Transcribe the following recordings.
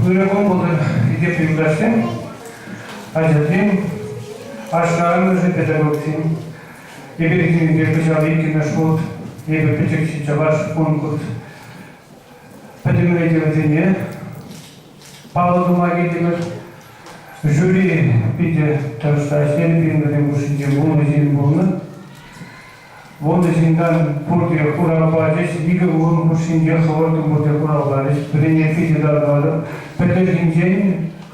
Ырӑ кун пултӑр, хисеплӗ юлташсем, ачасем, ашшӗ-амӑшӗ, педагогсем. Эпир сирӗнпе кӑҫал иккӗмӗш хут «Эпӗ пӗчӗкҫӗ чӑваш» конкурс пӗтӗмлетӗвӗсене паллӑ тума килтӗмӗр. Жюри питӗ тӑрӑшса ӗҫлерӗ, пирӗн вӗсем хушшинче 10 ҫын пулнӑ. 10 ҫынтан пурте хурав пачӗҫ, икӗ кун хушшинче хӑвӑрт пурте хурав пачӗҫ. Вӗсене питӗ тав тӑватӑп. Пӗлтӗрхинчен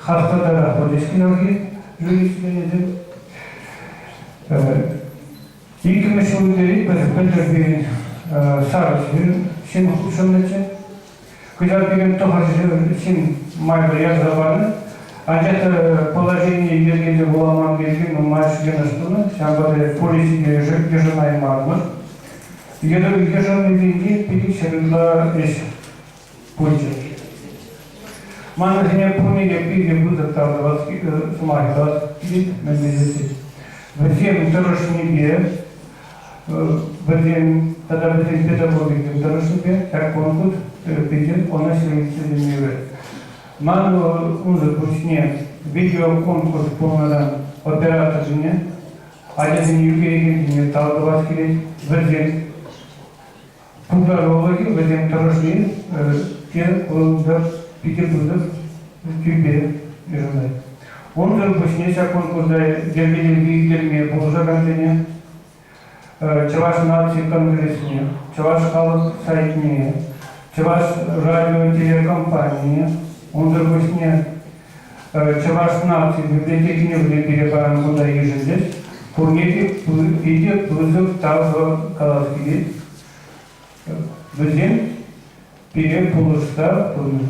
хастартарах пулчӗҫ кӑҫалхи жюри членӗсем. Иккӗмӗш ҫул ӳкерет пӗлтӗр пирӗн сарӑ ҫын хутшӑннӑччӗ. Кӑҫал пирӗн 9 ҫын майлӑ ярса панӑ. Анчах та положение йӗркеллӗ вуламан пирки нумай йӑнӑш тунӑ. Ҫавӑнпа та полици йышӑнаймарӑмӑр. Йышӑннисенчен пилӗк ытла ӗҫ пулчӗ. Манӑн вӗсене пурне те питӗ пысӑк тав тӑвас сӑмахӗ калас килет, мӗн тесессӗн. Вӗсем тӑрӑшнипе, вӗсем тата вӗсен педагогикин тӑрӑшнипе ҫак конкурс питӗ ӑнӑҫлӑ иртсе теме Ман унсӑр пуҫне видеоконкурс пулнӑран операторсене, ачасене ӳкерекенсене тав тӑвас килет. Вӗсем пултарулӑхӗ, вӗсем тӑрӑшни те кунта питӗ пысӑк тӳпе йышӑнать. Унсӑр пуҫне ҫак конкурса йӗркелесе ирттерме пулӑшакансене, Чӑваш наци конгресне, Чӑваш халӑх сайтне, Чӑваш радио телекомпанине, унсӑр пуҫне Чӑваш наци библиотекине вӗсем пире паян кунта йышӑнчӗҫ. Пурне те питӗ пысӑк тав калас килет. Вӗсем пире пулӑшса пынӑ.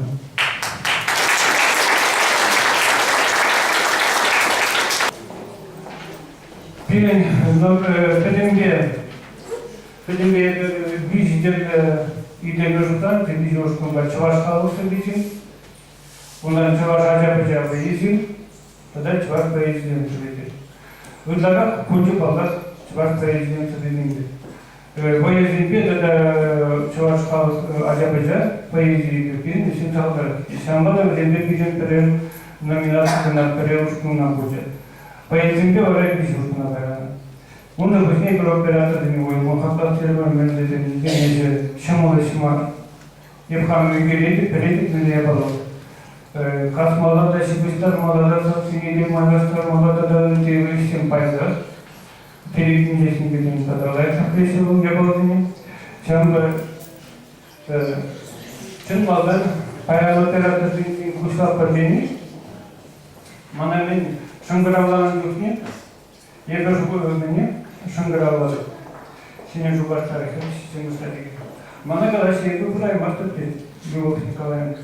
Пирӗн пӗтӗмпе виҫӗ тӗрлӗ илемлӗ шутлан, виҫӗ ушкӑнпа чӑваш халӑх сӑввисем, унтан чӑваш ача-пӑча вӑййисем тата чӑваш поэзийӗн сӑввисем. Ытларах пулчӗ, паллах, чӑваш поэзийӗн сӑввисемпе. Вӑйӑсемпе тата чӑваш халӑх ача-пӑча поэзийӗпе пирӗн ӗҫсем сахалтарах. Ҫавӑнпа та вӗсемпе пирӗн пӗрер номинаци кӑна, пӗрер ушкӑн пулчӗ. Поэтсемпе вара виҫӗ ушкӑна кайрӑмӑр. Унсӑр пуҫне эпир операторсене уйрӑмах хаклас терӗмӗр, мӗнле тесен ҫӑмӑл ӗҫ мар. Эп хам ӳкеретӗп, пӗлетӗп мӗнле япала. Касмалла та, ҫыпӑҫтармалла та, сассине те майлаштармалла тата ытти ӗҫсем пайтах. Телевидение тата лайӑхрах пӗлеҫҫӗ вӑл япаласене. Ҫавӑнпа чӑн малтан паян операторсен куҫлатпӑр тени мана мӗн шӑнкӑравланӑ чухне эпӗ мӗне шӑнкӑравлатӑп. Ҫӗнӗ Шупашкар хӗрӗх садик. Мана калаҫҫӗ, эпӗ пыраймастӑп тет Любовь Николаевна.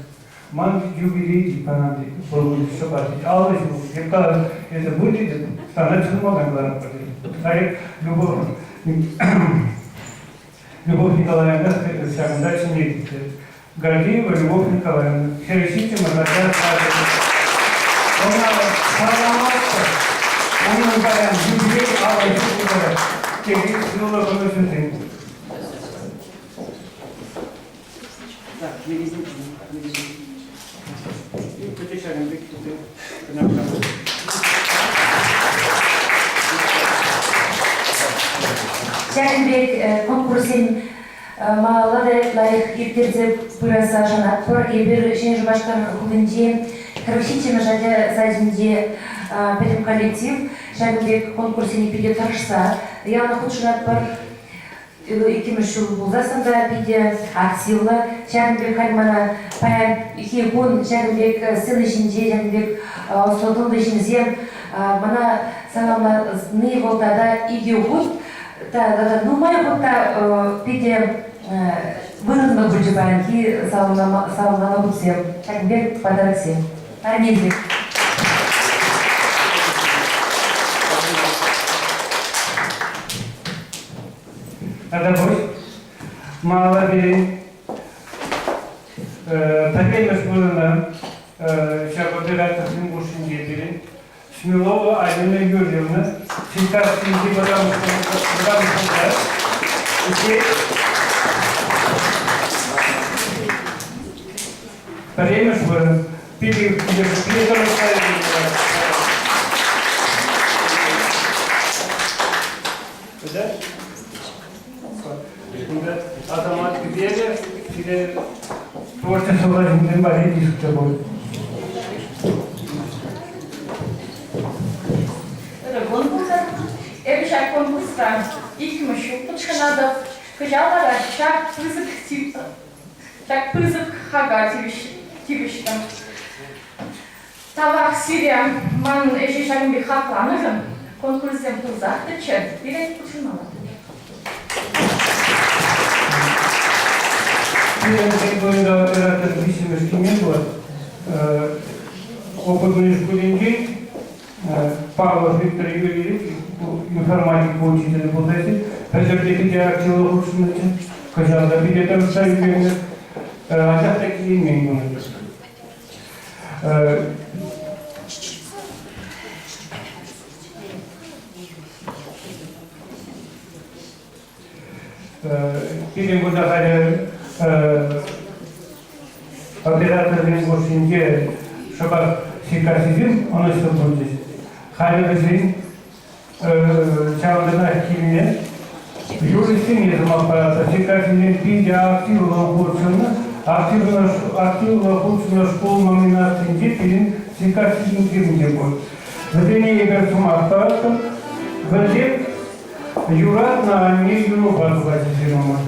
Ман юбилей панан тет, вӑл шӑпа тет, 50 ҫул. Эп калатӑп, эсӗ пыр тетӗп, сана чӑн малтан кӑларатпӑр тет. Халь Любовь Николаевна ҫакӑнта чӗнет. Гордеева Любовь Николаевна, хӗрӗх ача сачӗ. Ӑна саламлатпӑр. Унӑн паян юбилей 50 ҫул тултарать. Текех сывлӑх ӑнӑҫусем. Так, не везде, не везде. И пӗчӗк ҫакӑн пек тесе кӑна. Ҫакӑн пек конкурссем малалла та лайӑх ирттерсе пырасса шанатпӑр. Эпир Ҫӗнӗ Шупашкар хулинче 47-мӗш ача сачӗнче пӗтӗм коллектив ҫакӑн пек конкурссене питӗ тӑрӑшса яланах хутшӑнатпӑр. Иккӗмӗш ҫул пулсассӑн та питӗ активлӑ. Ҫакӑн пек халь мана паянхи кун ҫакӑн пек сцена ҫинче ҫакӑн пек ӑслӑ-тӑнлӑ ҫынсем мана саламлани вӑл тата икӗ хут тата нумай хут та питӗ вырӑнлӑ пулчӗ паянхи саламланӑ хутсем, ҫакӑн пек подароксем, парнесем. Тата пуҫ малалла пирӗн пӗрремӗш вырӑна ҫак операторсем хушшинче пирӗн Смелова Алина Юрьевна Синтарскинчи вӑтам шкулта пӗрремӗш вырӑн. Питӗ питӗ тӑрӑшса Да? Кунта Асамат кӗперӗ сире творчествӑлла ҫынсем валли диск те пур. Ырӑ кун пултӑр. Эпӗ ҫак конкурсра иккӗмӗш ҫул хутшӑнатӑп. Кӑҫал вара ҫак пысӑк ҫак пысӑк хака тивӗҫрӗм. Тавах сире манӑн ӗҫе ҫакӑн пек хакланӑшӑн. Конкурссем пулсах тӑччӑр, пирӗн хутшӑнмалла. Пирӗн кунта оператор виҫҫӗмӗш килме пулать. Опытный шкулӗнчен Павлов Виктор Юрьевич информатика учителӗ пулса ӗҫлет. Пӗлтӗр те питӗ активлӑ хутшӑннӑччӗ. Кӑҫал та питӗ тӑрӑшса ӳкернӗ. Анчах та килеймен кунта. Пирӗн кунта халӗ операторсен хушшинче шӑпах Сиккассисем ӑнӑҫлӑ пулчӗҫ. Халӗ вӗсен ҫавӑнтанах килнӗ юрӑҫсене сӑмах паратпӑр. Сиккассисем питӗ активлӑ хутшӑннӑ. Активлӑ хутшӑннӑ шкул номинацинче пирӗн Сиккассисем те пур. Вӗсене эпир сӑмах паратпӑр. Вӗсем Юратнӑ анне юрӑпа тухать ҫырма.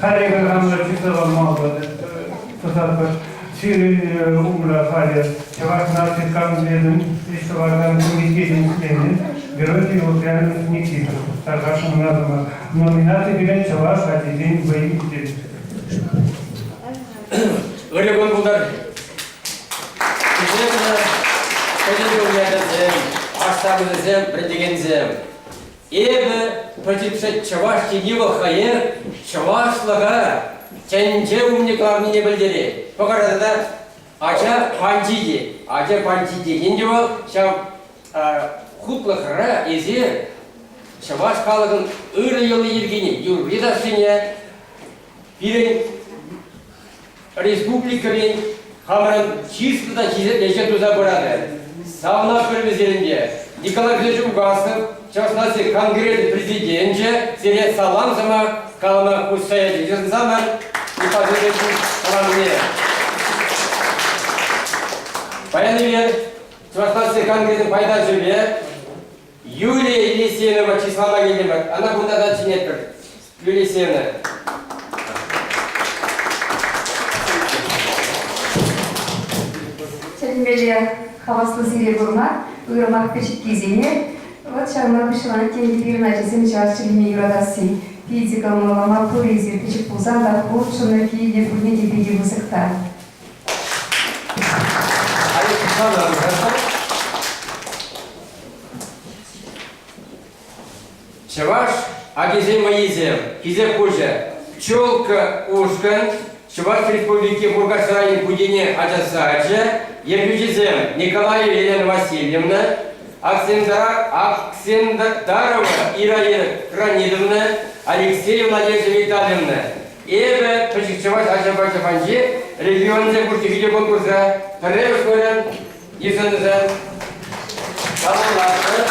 Халӗ хамӑр чыславалла тӑсатпӑр. Сирӗн умра халӗ Чӑваш наци конгресӗн ӗҫ тӑвакан комитечӗн членӗ Георгий Лукьянович Никифоров тархасшӑн асӑннӑ номинаци пирӗн чӑваш ачисен вӑй илтерет. Ырӑ кун пултӑр. Пӗтӗм ачасем, ашшӗ-амӑшӗсем, вӗрентекенсем. Эпӗ пӗчӗкҫӗ чӑваш тени вӑл хӑех чӑвашлӑха тӗнче умне кӑларнине пӗлтерет. Пӑхӑр тата ача панчи те, ача панчи текен те вӑл ҫав хутлӑхра эсир чӑваш халӑхӑн ырӑ йӑли-йӗркине, юрри-ташшине пирӗн республикӑри хамӑрӑн чыслӑ та хисеплӗ ӗҫе туса пыратӑр. Савӑнатпӑр вӗсенте. Николай Федорович Угасов, Чӑваш наци конгресӗн президенчӗ, сире салам сӑмах калама хушса ячӗ. Йышӑнсамӑр Николай Федоровичӑн саламне. Паян эпир Чӑваш наци конгресӗн пайташӗпе Юлия Елисеевнӑпа чыслама килтӗмӗр. Ӑна кунта та чӗнетпӗр. Юлия Елисеевна. Тӗлӗнмелле хаваслӑ сире курма, уйрӑмах пӗчӗккисене. Вӑт ҫавна пуҫланать те ӗнтӗ пирӗн ачасем чӑваш чӗлхине юратасси. Питӗ кӑмӑллӑ, маттур эсир, пӗчӗк пулсан та хутшӑннӑ килте пурне те питӗ пысӑк тав. Чӑваш ачисен вӑййисем, хисеп хучӗ, Пчелка ушкӑн, Чӑваш Республики Муркаш районӗн Путене ача сачӗ, ертӳҫисем Николаева Елена Васильевна, Аксендарова Ира Кранидовна, Алексеева Надежда Витальевна. Эпӗ пӗчӗк чӑваш ача-пӑча панчи регионсен хушши видеоконкурсра пӗрремӗш вырӑн йышӑннӑшӑн саламлатпӑр,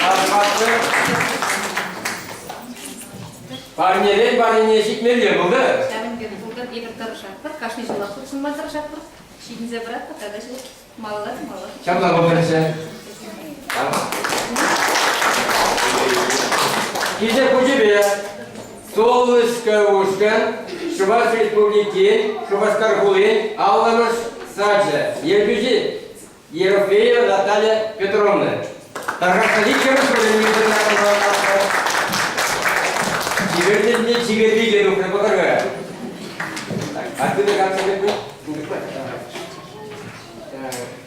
асӑнатпӑр. Парнерен парнене ҫитмелле пултӑр. Ҫавӑн пек пултӑр, эпир тӑрӑшатпӑр, кашни ҫулах хутшӑнма тӑрӑшатпӑр. Ҫитӗнсе пыратпӑр тата ҫул малалла та малалла. Ҫапла пултӑрччӗ. Килсе хучӗпе Солнышко ушкӑн Чӑваш Республикин Шупашкар хулин аллӑмӗш сачӗ ертӳҫи Ерофеева Наталья Петровна. Тархасшӑн иккӗмӗш вырӑн Чиперсенне чиперли те тухрӗ пӑхӑр-ха. Откуда как себе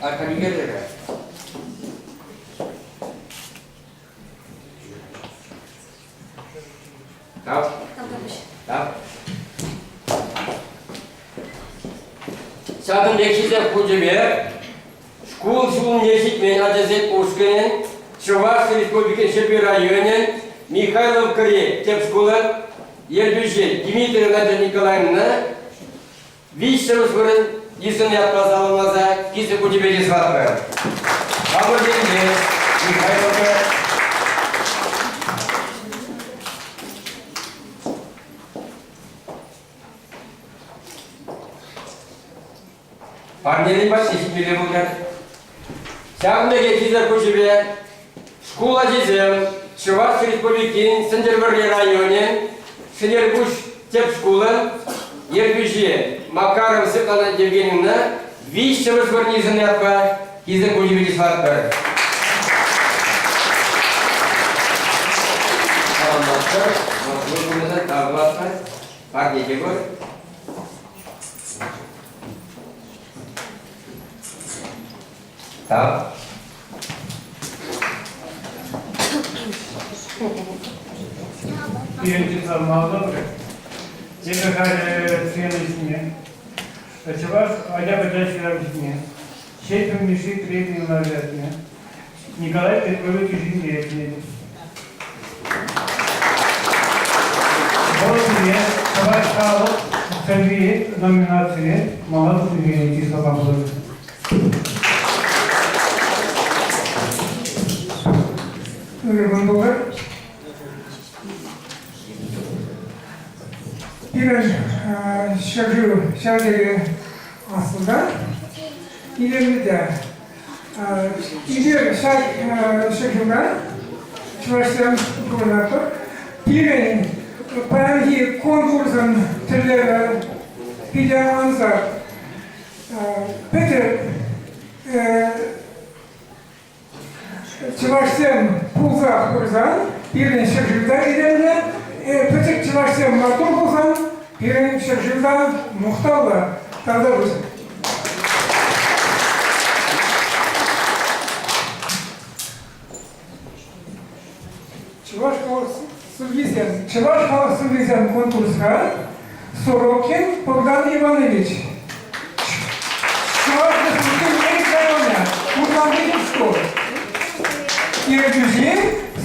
Аркадий Тав. Тав. Ҫакӑн пек хисеп хучӗпе шкул ҫулне ҫитмен ачасен ушкӑнӗн Чӑваш Республикин Ҫӗрпӳ районӗн Михайловкӑри тӗп шкулӑн ертӳҫи Дмитриева Надежда Николаевна Виҫҫӗмӗш вырӑн йышӑннӑ ятпа саламласа хисеп хучӗпе чыслатпӑр. Хамӑр енче Михайловка Парнелен патне ҫитмелле пултӑр. Ҫавӑн пекех хисеп хучӗпе шкул ачисем Чӑваш Республикин Сӗнтӗрвӑрри районӗн Шӗнерпуҫ тӗп шкулӗн ертӳҫи Макарова Светлана Евгеньевна виҫҫӗмӗш вырӑн йышӑннӑ ятпа хисеп хучӗпе чыслатпӑр. Саламлатпӑр, маттур тав тӑватпӑр, парне те пур. Тав. Пирӗн чыслав малалла пырать. Эпӗ халӗ сцена ҫине чӑваш ача-пӑча ҫыравҫине, Ҫеҫпӗл Мишши премийӗн лауреатне Николай Петрович Ишине чӗнетӗп. Вӑл пире Чӑваш халӑх сӑвви номинацире мала тухнисене чыслама пулать. Ырӑ кун пултӑр. Пирӗн ҫӗршыв ҫав тери аслӑ та, илемлӗ те. Эпир ҫак ҫӗршывра чӑвашсем пурӑнатпӑр. Пирӗн паянхи конкурсӑн тӗллевӗ питӗ ансат. Пӗтӗм чӑвашсем пулса пырсан пирӗн ҫӗршыв та илемлӗ, пӗчӗк чӑвашсем маттур пулсан пирӗн ҫӗршыв та мухтавлӑ. Тавтапуҫ. Чӑваш халӑх сӑввисем. Чӑваш халӑх сӑввисем конкурсра Сорокин Богдан Иванович. Чӑваш Республикин Элӗк районӗ, Урманти шкул. Ертӳҫи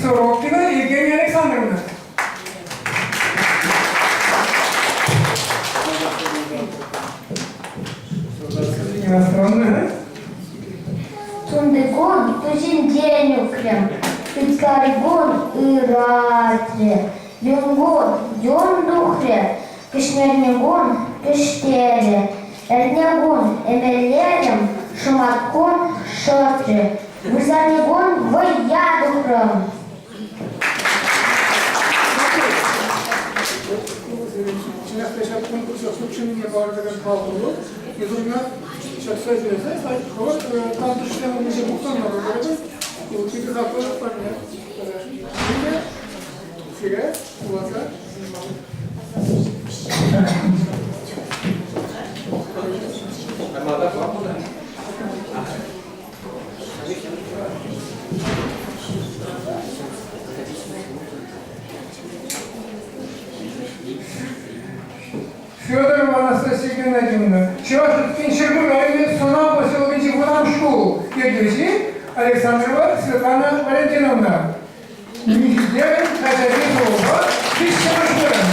Сорокина Евгения Александровна. Иностранная. Тунтикун тусенчен ӳкрӗм, ытларикун ыратрӗ, юнкун юн тухрӗ, кӗҫнерникун кӗҫтерӗ, эрнекун эмеллерӗм, шӑматкун шӑтрӗ, вырсарникун вӑййа тухрӑм. Чӑнах та ҫак конкурса хутшӑннине палӑртакан паллӑ Ҫак сайт хӑвӑрт тантӑшсем умӗнче мухтанма пултаратӑр. хаклӑ парне. Ӗнтӗ сире вуласа Федорова Анастасия Геннадьевна, Чӑваш Республикин Ҫӗрпӳ районӗн Сӑнав поселокӗнчи вӑтам шкул ертӳҫи Александрова Светлана Валентиновна. Михетерӗн качаки пулӑпа виҫҫӗмӗш вырӑн.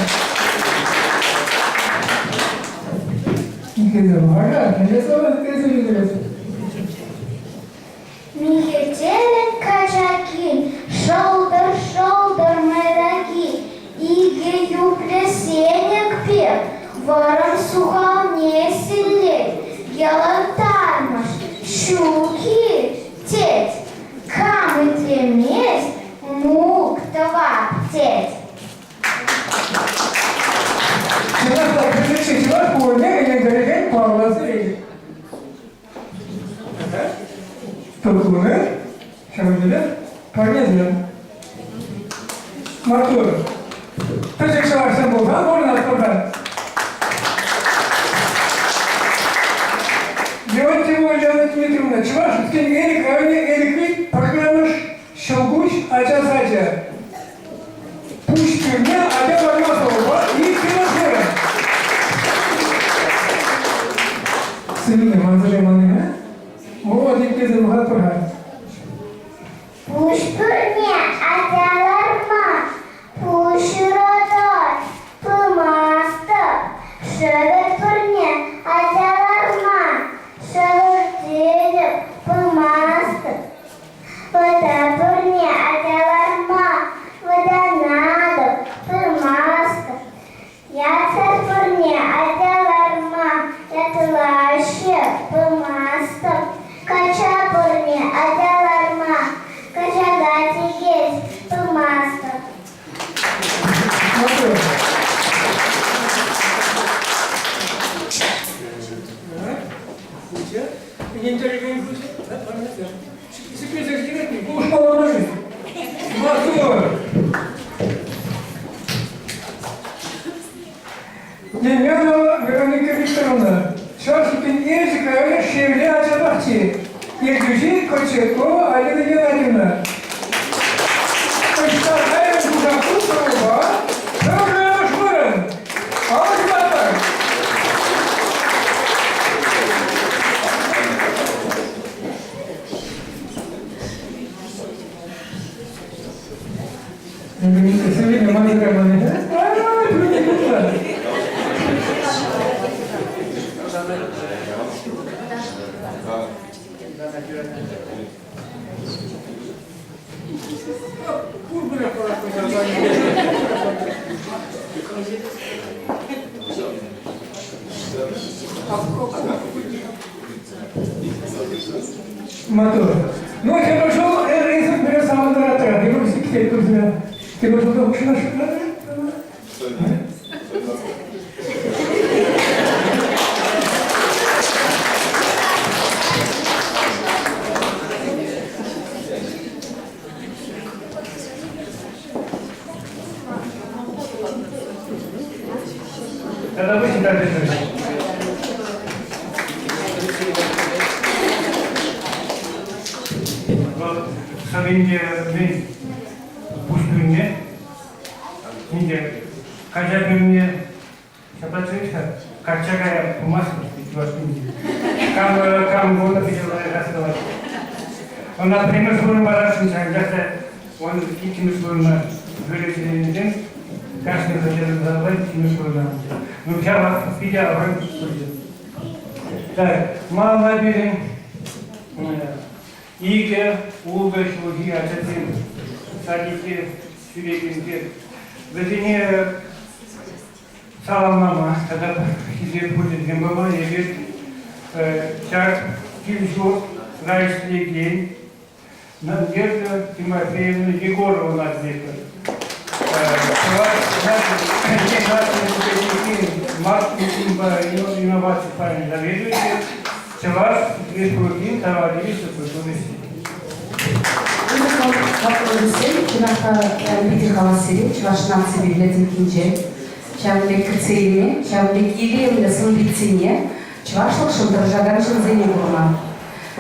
Михетер вара, Михетерӗн качаки шӑлтӑр-шӑлтӑр мӑйраки икӗ юплӗ сенӗк пек вӑрӑм сухалне силлет, йӑлӑхтармӑш ҫук-и тет, кам итлемест, мук тӑвап тет. Чӑнах та, пӗчӗкҫӗ чӑваш пулӑмне ӗнентерекен паллӑ сӗрет. Тӑркуны, ҫавӑн пекех парнесем. Маттур. Пӗчӗк чӑвашсем пулсан пурӑнатпӑр-ха. Леонтьева Ульяна Дмитриевна, Чӑваш Республикин Элӗк районӗ Элӗкри пӗрремӗш ҫӑлкуҫ ача сачӗ. Пуҫ пӳрне ача ларма сӑлӑпа иккӗмӗш вырӑн. Сывлӑх мансӑр манне. Вот иккӗсем пӑхатпӑр-ха. Пуҫ пӳрне ача ларма, пуҫ ыратать, пымастӑп. Шӗвӗр пӳрне ача ларма, шӗвӗртетӗп, пымастӑп. Вӑта пӳрне ачаланма вӑтанатӑп, пымастӑп. Ятсӑр пӳрне ачаланма ятлаҫҫӗ, пымастӑп. Кача пӳрне ачаланма качака тикӗс, пымастӑп. Ӗнентерекен хучӗ, Пулӑшмалла Маттур! Демьянова Вероника Викторовна, Чӑваш Республикин Елчӗк районӗн Шевле ача пахчи, ертӳҫи Кочеткова Алина Геннадьевна. Ӑҫта кайрӑн кушаку сӑвӑпа пӗрремӗш вырӑн. Алӑ ҫупатпӑр! Сегодня маленькая маленькая. Маттур. Ну, тепӗр ҫул эр-эсӗр пире савӑнтаратӑр. Тепӗр сиктерет курсене. Тепӗр ҫулта хутшӑнасшӑн Тата вы всегда Вӑл сӑвинче мӗн пуҫ пӳрне, ӗнтӗ кача пӳрне ҫапла чӗнет-ха, качча кая пымасть чӑваш пӳрни. Кам, кам пулнӑ питӗ лайӑх астӑвать. Ӑна пӗрремӗш вырӑн парасшӑнччӗ, анчах та он иккӗмӗш вырӑна вӗренекенсем кашни хӑйсен иккӗмӗш вырӑна. Ну, ҫавах питӗ аван пулчӗ. Так, малалла пирӗн икӗ, ултӑ ҫулхи ачасем садике ҫӳрекенсем. Вӗсене саламлама тата хисеп хучӗсем пама эпир ҫак кил-ҫуртра ӗҫлекен Надежда Тимофеевна Егоровӑна чӗнетпӗр. Чӑваш наци библиотекин маркетингпа инноваци пайӗн заведующийӗ, Чӑваш Республикин тава тивӗҫлӗ культура ӗҫченӗ. Хаклӑ чӑнах та питӗ хавассире Чӑваш наци библиотекинче ҫавӑн пек кӗтсе илме, ҫавӑн пек илемлӗ сӑн-питсене, чӑвашлӑхшӑн тӑрӑшакан ҫынсене курма.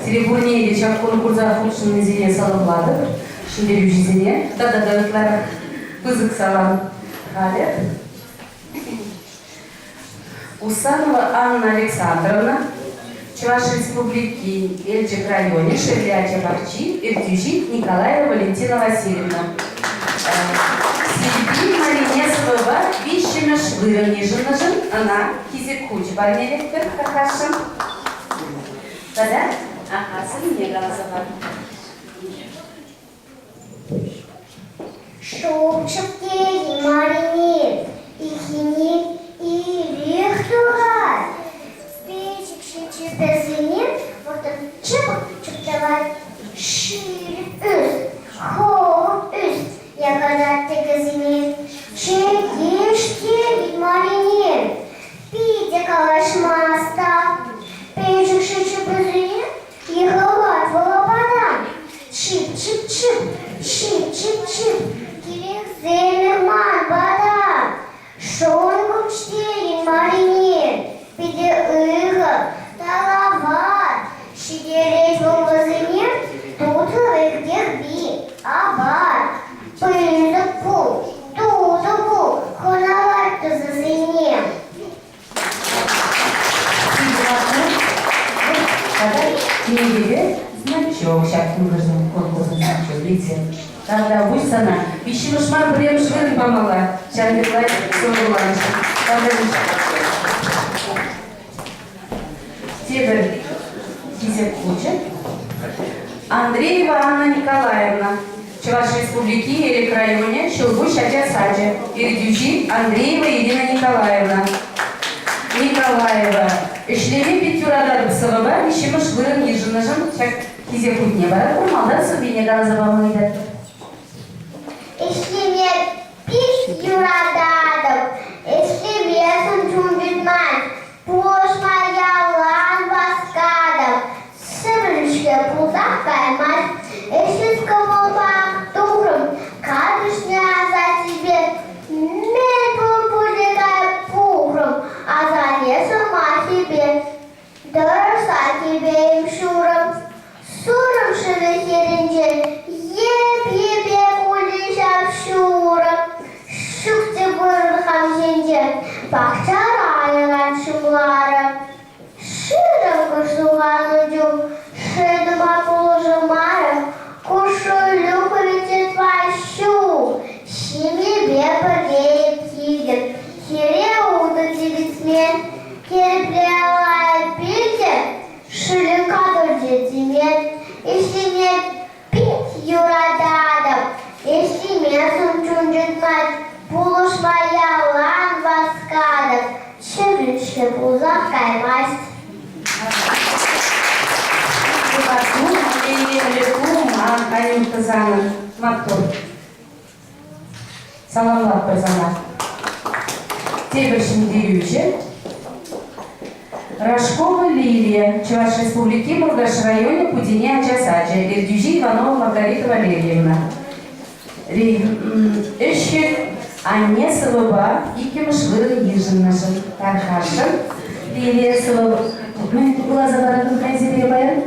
Сире пурне те ҫак конкурса хутшӑннисене саламлатӑп, ҫӗнтерӳҫӗсене тата та ытларах пысӑк салам. Халӗ Усанова Анна Александровна, Чӑваш Республикин Елчӗк районӗ Шевле ача пахчи ертӳҫи Николаева Валентина Васильевна. Сильви Марине сӑвӑпа виҫҫӗмӗш вырӑн йышӑннӑшӑн ӑна Хисеп хучӗ парнелетпӗр тархасшӑн. Тата сӑнне каласа пар. Шупчӑк тейӗн Марине, ирхине ирех тухать. Пӗчӗкҫӗ чӗпӗсене вӑрттӑн чӑпӑк чуптӑвать. Ҫирӗп ӳс, хӑвӑрт ӳс, якатать тӗкӗсене. Чӗкеҫ тейӗн Марине, питӗ калаҫма ӑста. Пӗчӗкҫӗ чӗпӗсене Йыхӑлать вӑл апата. Чип-чип-чип, чип-чип-чип, килӗшсемӗр ман пата. Шӑнкӑрч тейӗн Марине, питӗ ырӑ, тарават. Ҫитерет вӑл вӗсене тутлӑ ирттерпи, апат. Пысӑк пул, тутӑ пул, хӑналать тусӗсене. Тата кӗнекепе значок ҫак конкурсӑн значокӗ. Тавта пуҫ сана. Виҫҫӗмӗш мар, пӗрремӗш вырӑн памалла. Ҫавӑн пек лайӑх сӑвӑ вуланӑшӑн. Тавта пуҫ. Тепӗр хисеп хучӗ. Андреева Анна Николаевна, Чӑваш Республики Элӗк районӗ Ҫӑлкуҫ ача сачӗ, ертӳҫи Андреева Ирина Николаевна. Николаева ӗҫлеме пит юрататӑп сӑвӑпа виҫҫӗмӗш вырӑн йышӑннӑшӑн ҫак хисеп хутне паратпӑр, малтан сӑввине каласа пама ыйтатпӑр. Ӗҫлеме пит юрататӑп, ӗҫлемесӗр чун тытмасть, пулӑшма ялан васкатӑп. Сӗвӗрӗшке пулсах каймасть, ӗҫсӗр кӑмӑлпа тухрӑм, картишне аса типе мӗн пур пылчӑка пухрӑм, асанне сӑмахӗпе тӑрӑшса типейӗм ҫурӑм. Сурӑм шывӗ хӗрринче йӗп-йӗпе пулчӗ ҫав ҫурӑм. Ҫук вырӑн хам ҫинче пахчара йӑран ҫумларӑм. Шырӑм кӑшланӑ чух шӑнма пулӑшмарӑм, кушӑлю хӑвӗтетва ҫук, ҫемьепе пӗрле килтӗм, хӗре утӑ типӗтме, кӗрепле пӳрте шӑлӗ катӑлчӗ теме, ӗҫлеме пит юрататӑп, ӗҫлемесӗр чун чӑтмасть, пулӑшма ялан васкатӑп, чӗрӗлсе пулсах каймасть. Юрату, илемлӗ тум, Анюта санӑн, маттур. Саламлатпӑр сана. Тепӗр ҫӗнтерӳҫӗ Рожкова Лилия, Чӑваш Республики Муркаш районӗ Путене ача сачӗ, ертӳҫи Иванова Маргарита Валерьевна. Ӗҫхӗл анне сӑвӑпа иккӗмӗш вырӑн йышӑннӑшӑн тархасшӑн. Лилия сӑвӑ мӗн вуласа паратӑн хайсене паян?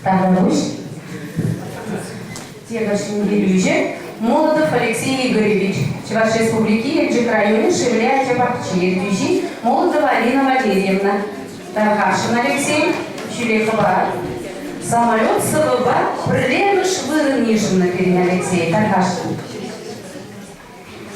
Таврапуҫ тепӗр ҫӗнтерӳҫӗ Молотов Алексей Игоревич, Чӑваш Республики Елчӗк районӗн Шевле ача пахчи ертӳҫи Молотова Алина Валерьевна, Тархасшӑн Алексей, ҫӳле хӑпар. Самолет сӑвӑпа пӗрремӗш вырӑн йышӑннӑ пирӗн Алексей Тархасшӑн.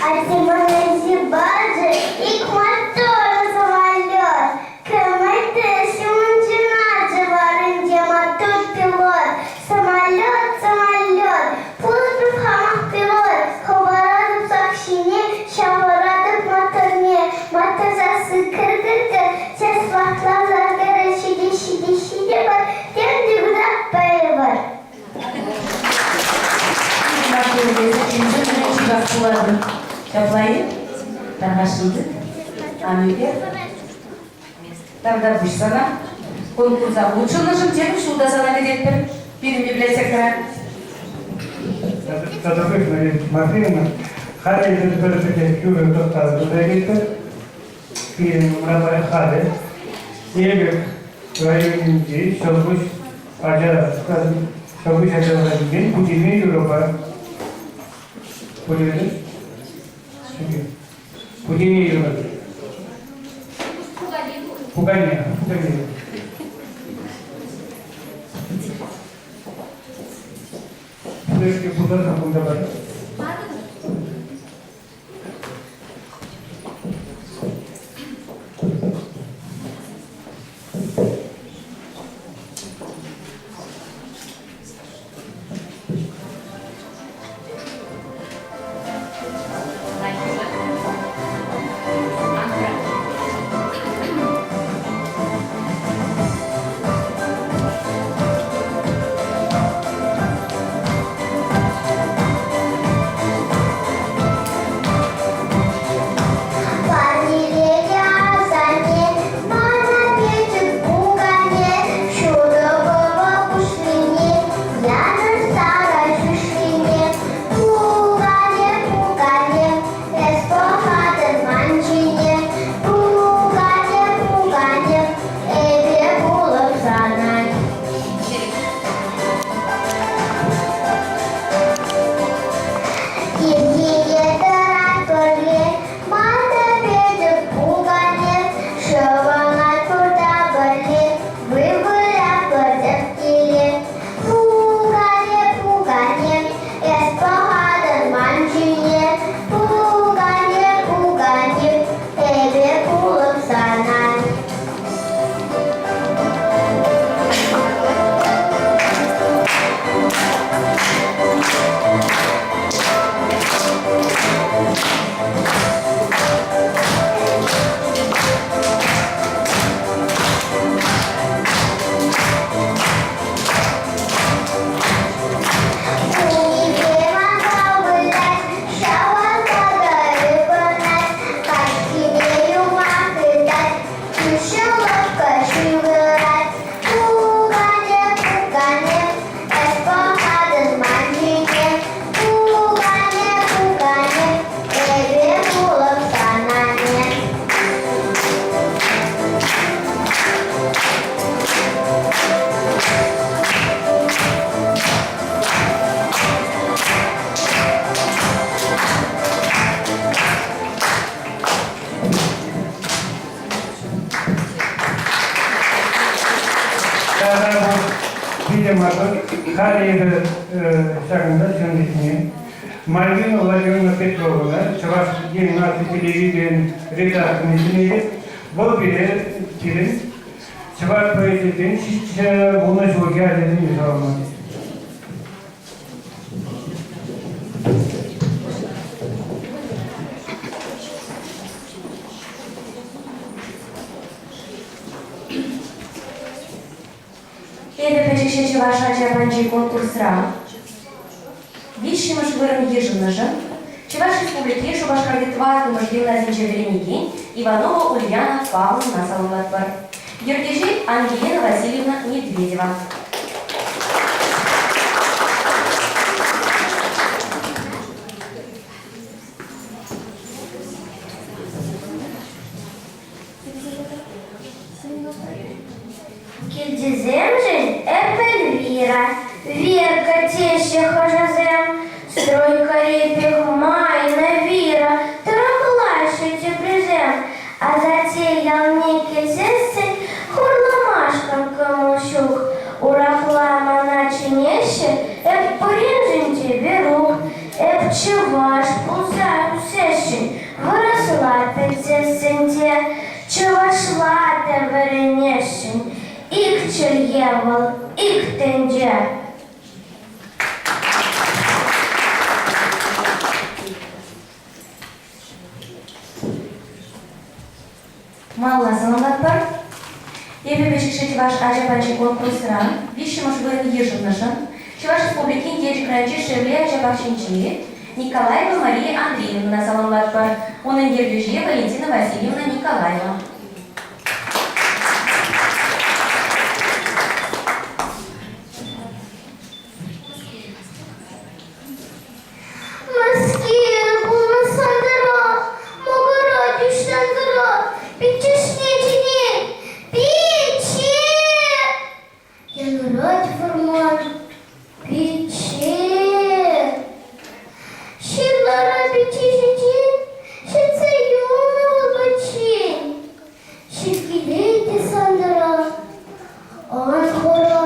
Атиманазибаджи ик мотор самолет, КМТ ҫумӑнчӑначӗ варринче маттур пилот. Самолет, самолет, пулӑшӑп хамах пилот, хӑваратӑп сак ҫине. Маттур эсӗ чун-чун вӗрентӳ пулатӑн. Ҫапла-и? Тархасшӑн тыт. Ан ӳкер. Тавтапуҫ сана. Конкурса хутшӑннӑшӑн тепӗр ҫул та сана кӗтетпӗр пирӗн библиотекӑра. Тата Мария Тимофеевна, халӗ эпир пӗр пӗчӗк юрӑ тӑхтаса туса илетпӗр. Пирӗн умра халӗ Элӗк районӗнчи Ҫӑлкуҫ ача Ҫӑлкуҫ ача садӗнчен Путене юрӑпа Путене? Путене юрӑ. Пукане. Пукане. Пулешке пултарсан кунта пар. Парнелерӗ асанне мана пӗчӗк пукане, ҫутӑ кӑвак куҫлине, янӑр сарӑ ҫӳҫлине. Пукане, пукане, эс пӑхатӑн ман ҫине. Пукане, пукане, эпӗ пулӑп сана. Килте тӑрать пӗрле, мана пӗчӗк пукане, шӑвӑнать пурта пӗрле, вылятпӑр тӗп киле. Пукане, пукане, эс пӑхатӑн ман ҫине. Пукане, пукане, эпӗ пулӑп сана. Кунӗпе манпа вылять, ҫавӑнпа та ывӑнать, каҫхине юмах ыйтать, Кӳршӗ лӑпкӑ ҫывӑрать. Пукане, пукане, эс пӑхатӑн ман ҫине. Пукане, пукане, эпӗ пулӑп сан анне. Питӗ маттур. Халӗ эпӗ ҫакӑнта чӑннисене Мальвина Владимировна Петровна, Чӑваш Ен наци телевиденийӗн редакторне чӗнетӗп. Вӑл пире пирӗн чӑваш поэзийӗсен 70 ҫулхи ачасене саламлать. Эпӗ пӗчӗкҫӗ чӑваш ача панчи конкурсра виҫҫӗмӗш вырӑн йышӑннӑшӑн Чӑваш Республики Шупашкарти тӑваттӑмӗш гимназинче вӗренекен Иванова Ульяна Павловна саламлатпӑр. Ертӳҫи Ангелина Васильевна Медведева. Килтисемшӗн эп Эльвира, Верка теҫҫӗ хӑшӗсем. Стройкӑри пек Майна, Вира тӑрӑхлаҫҫӗ теприсем. Асатте ялне килсессӗн хурламашкӑн кӑмӑл ҫук. Урӑхла мана чӗнеҫҫӗ, эп пуриншӗн те Верук. Эп чӑваш пулса ӳсесшӗн, вырӑсла пӗлсессӗн те, чӑвашла та вӗренесшӗн. Ик чӗлхе вӑл, ик тӗнче. Малалла саламлатпӑр. Эпӗ пӗчӗкҫӗ чӑваш ача пачи конкурсра виҫҫӗмӗш вырӑн йышӑннӑшӑн. Чӑваш Республикин Елчӗк районӗнчи Шевле ача пахчинчи Николаева Мария Андреевнӑна саламлатпӑр. Унӑн ертӳҫи Валентина Васильевна Николаева. Мӗскер пулнӑ Сантӑра, мӑкӑрать уҫланкӑра, пиччӗшне чӗнет. Пичче! Янӑрать вӑрман. Пичче! Ҫырлара пичче ҫинчен ҫӗтсе юлнӑ вӑл пӗччен. Ҫил килет те Сантӑра, ан хӑра,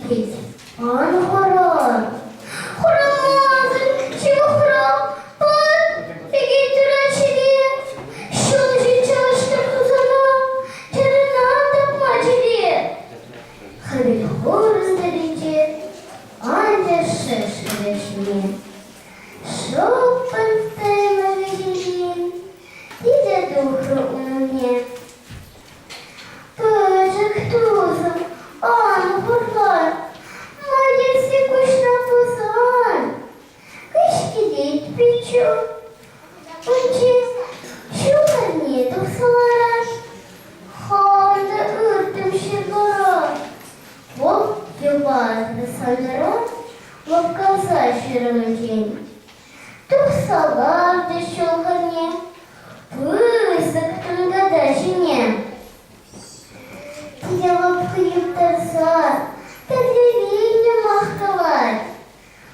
тет. Ан хӑра. Хӑрамасӑр ҫывӑхра пӑт лекет турат ҫине. Ҫул ҫинче ӑҫта тусана чӗрӗна тапма чӗре. Хӗвел хурӑн тӑрринче анчах шӗшкӗ вӗҫне. Шӑппӑн тӑйӑмӗ вӗҫӗнчен питӗ тухрӗ ун умне. Пӗчӗк тусӑм, ан хурлан, мӑйӑрси куҫна пусан. Кӗҫ килет пиччӳ, унччен ҫумӑрне тухса ларас. Хам та ыртӑм ҫырмара. Вӑл йӑпаннӑ санран лӑпкаса ҫырӑвӗнчен. Тухса ларчӗ ҫул хӗрне, пысӑк тунката ҫине. Йӑлӑп юптарса тӗрлӗрен юмах калать.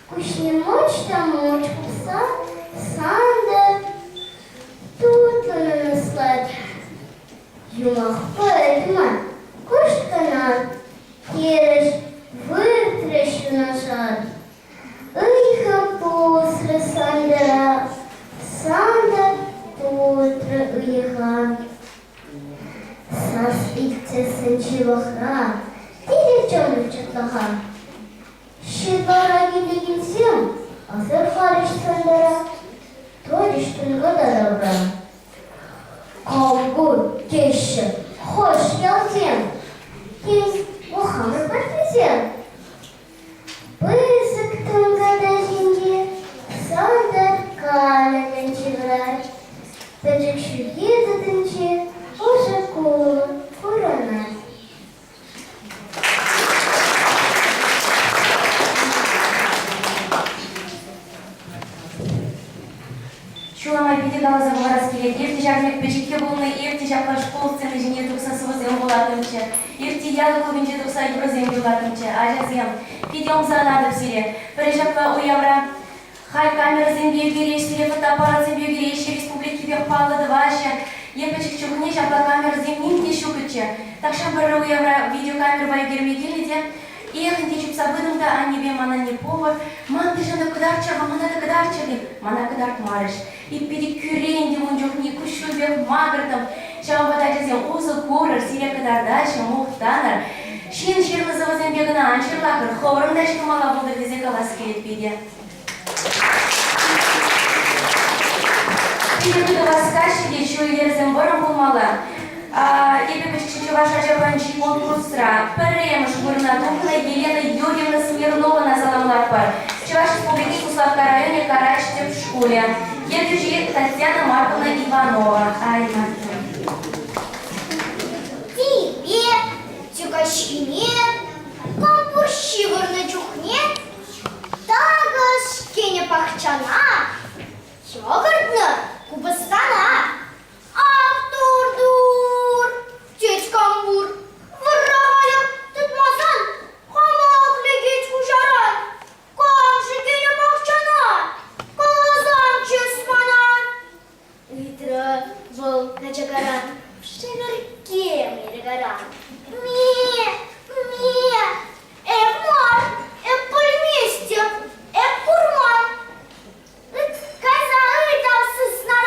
Куҫне мӑч та мӑч хупса Сантӑр тутлӑн ӑнӑслать. Юмах пӗтмӗ, кӑшт кӑна хирӗҫ выртрӗҫ юнашар. Ыйхӑ пусрӗ Сантӑра, Сантӑр путрӗ ыйха. Сас илтсессӗн ҫывӑхра Тилӗ чӑмрӗ чӑтлӑха. Ҫырмара килекенсем асӑрхарӗҫ Сантӑра, тӑчӗҫ тунката тавра. Кам ку теҫҫӗ, хӑш ялсем? Тен, хамӑр патнисем? Пысӑк тунката ҫинче Сантӑр калӗмӗн ҫывӑрать. Пӗчӗк ҫӳхе тытӑнче ӑшӑ кулӑ курӑнать. Ҫула май питӗ каласа хӑварас килет. Иртнӗ ҫак пек пӗчӗккӗ пулнӑ, иртнӗ ҫапла шкул сцени ҫине тухса сӑвӑсем вулаттӑмччӗ. Иртнӗ ял клубӗнче тухса юрӑсем юрлаттӑмччӗ. Ачасем, питӗ ӑмсанатӑп сире. Пӗр ҫапла уявра халь камерӑсемпе ӳкереҫ, сире фотоаппаратсемпе ӳкереҫҫӗ, республикипех паллӑ тӑваҫҫӗ. Е пӗчӗк чухне ҫапла камерӑсем ним те ҫукчӗ. Тахҫан пӗрре уявра видеокамерӑпа ӳкерме килнӗ те Эх, ӗнтӗ чупса пытӑм та аннепе ман анне повар, ман тӗшӗнӗ кӑтартчӗ-ха, мана та кӑтартчӗ тет. Мана кӑтартмарӗҫ. Эп питӗ кӳрентӗм ун чухне, куҫҫульпех макӑртӑм. Ҫавӑнпа та ачасем, усӑ курӑр, сире кӑтартаҫҫӗ, мухтанӑр. Ҫын ҫырнӑ сӑвӑсемпе кӑна ан ҫырлахӑр, хӑвӑрӑн та ҫырмалла пултӑр тесе калас килет питӗ. Питӗ хытӑ васкаҫҫӗ те ҫул-йӗрсем вӑрӑм пулмалла. Эпӗ пӗчӗкҫӗ чӑваш ача пӑнчи конкурсра пӗрремӗш вырӑна тухнӑ Елена Юрьевна Смирнована саламлатпӑр. Чӑваш Республикин Куславкка районӗ Карач тӗп шкулӗ. Ертӳҫи Татьяна Марковна Иванова. Ай, Типе, тӳкаҫхине, кампур ҫывӑрнӑ чухне Такӑш кӗнӗ пахчана, йӑкӑртнӑ купӑстана. Ах, тур-тур, тет Кампур, вӑрра халӗ тытмасан хамах лекет хуҫаран. Кам-ши кӗнӗ пахчана? Каласамччӗ мана. Ыйтрӗ вӑл качакаран, шӗвӗркке мӑйракаран. Ме, ме, эп мар, эп пӗлместӗп, эп курман. Кайса ыйтав сысна.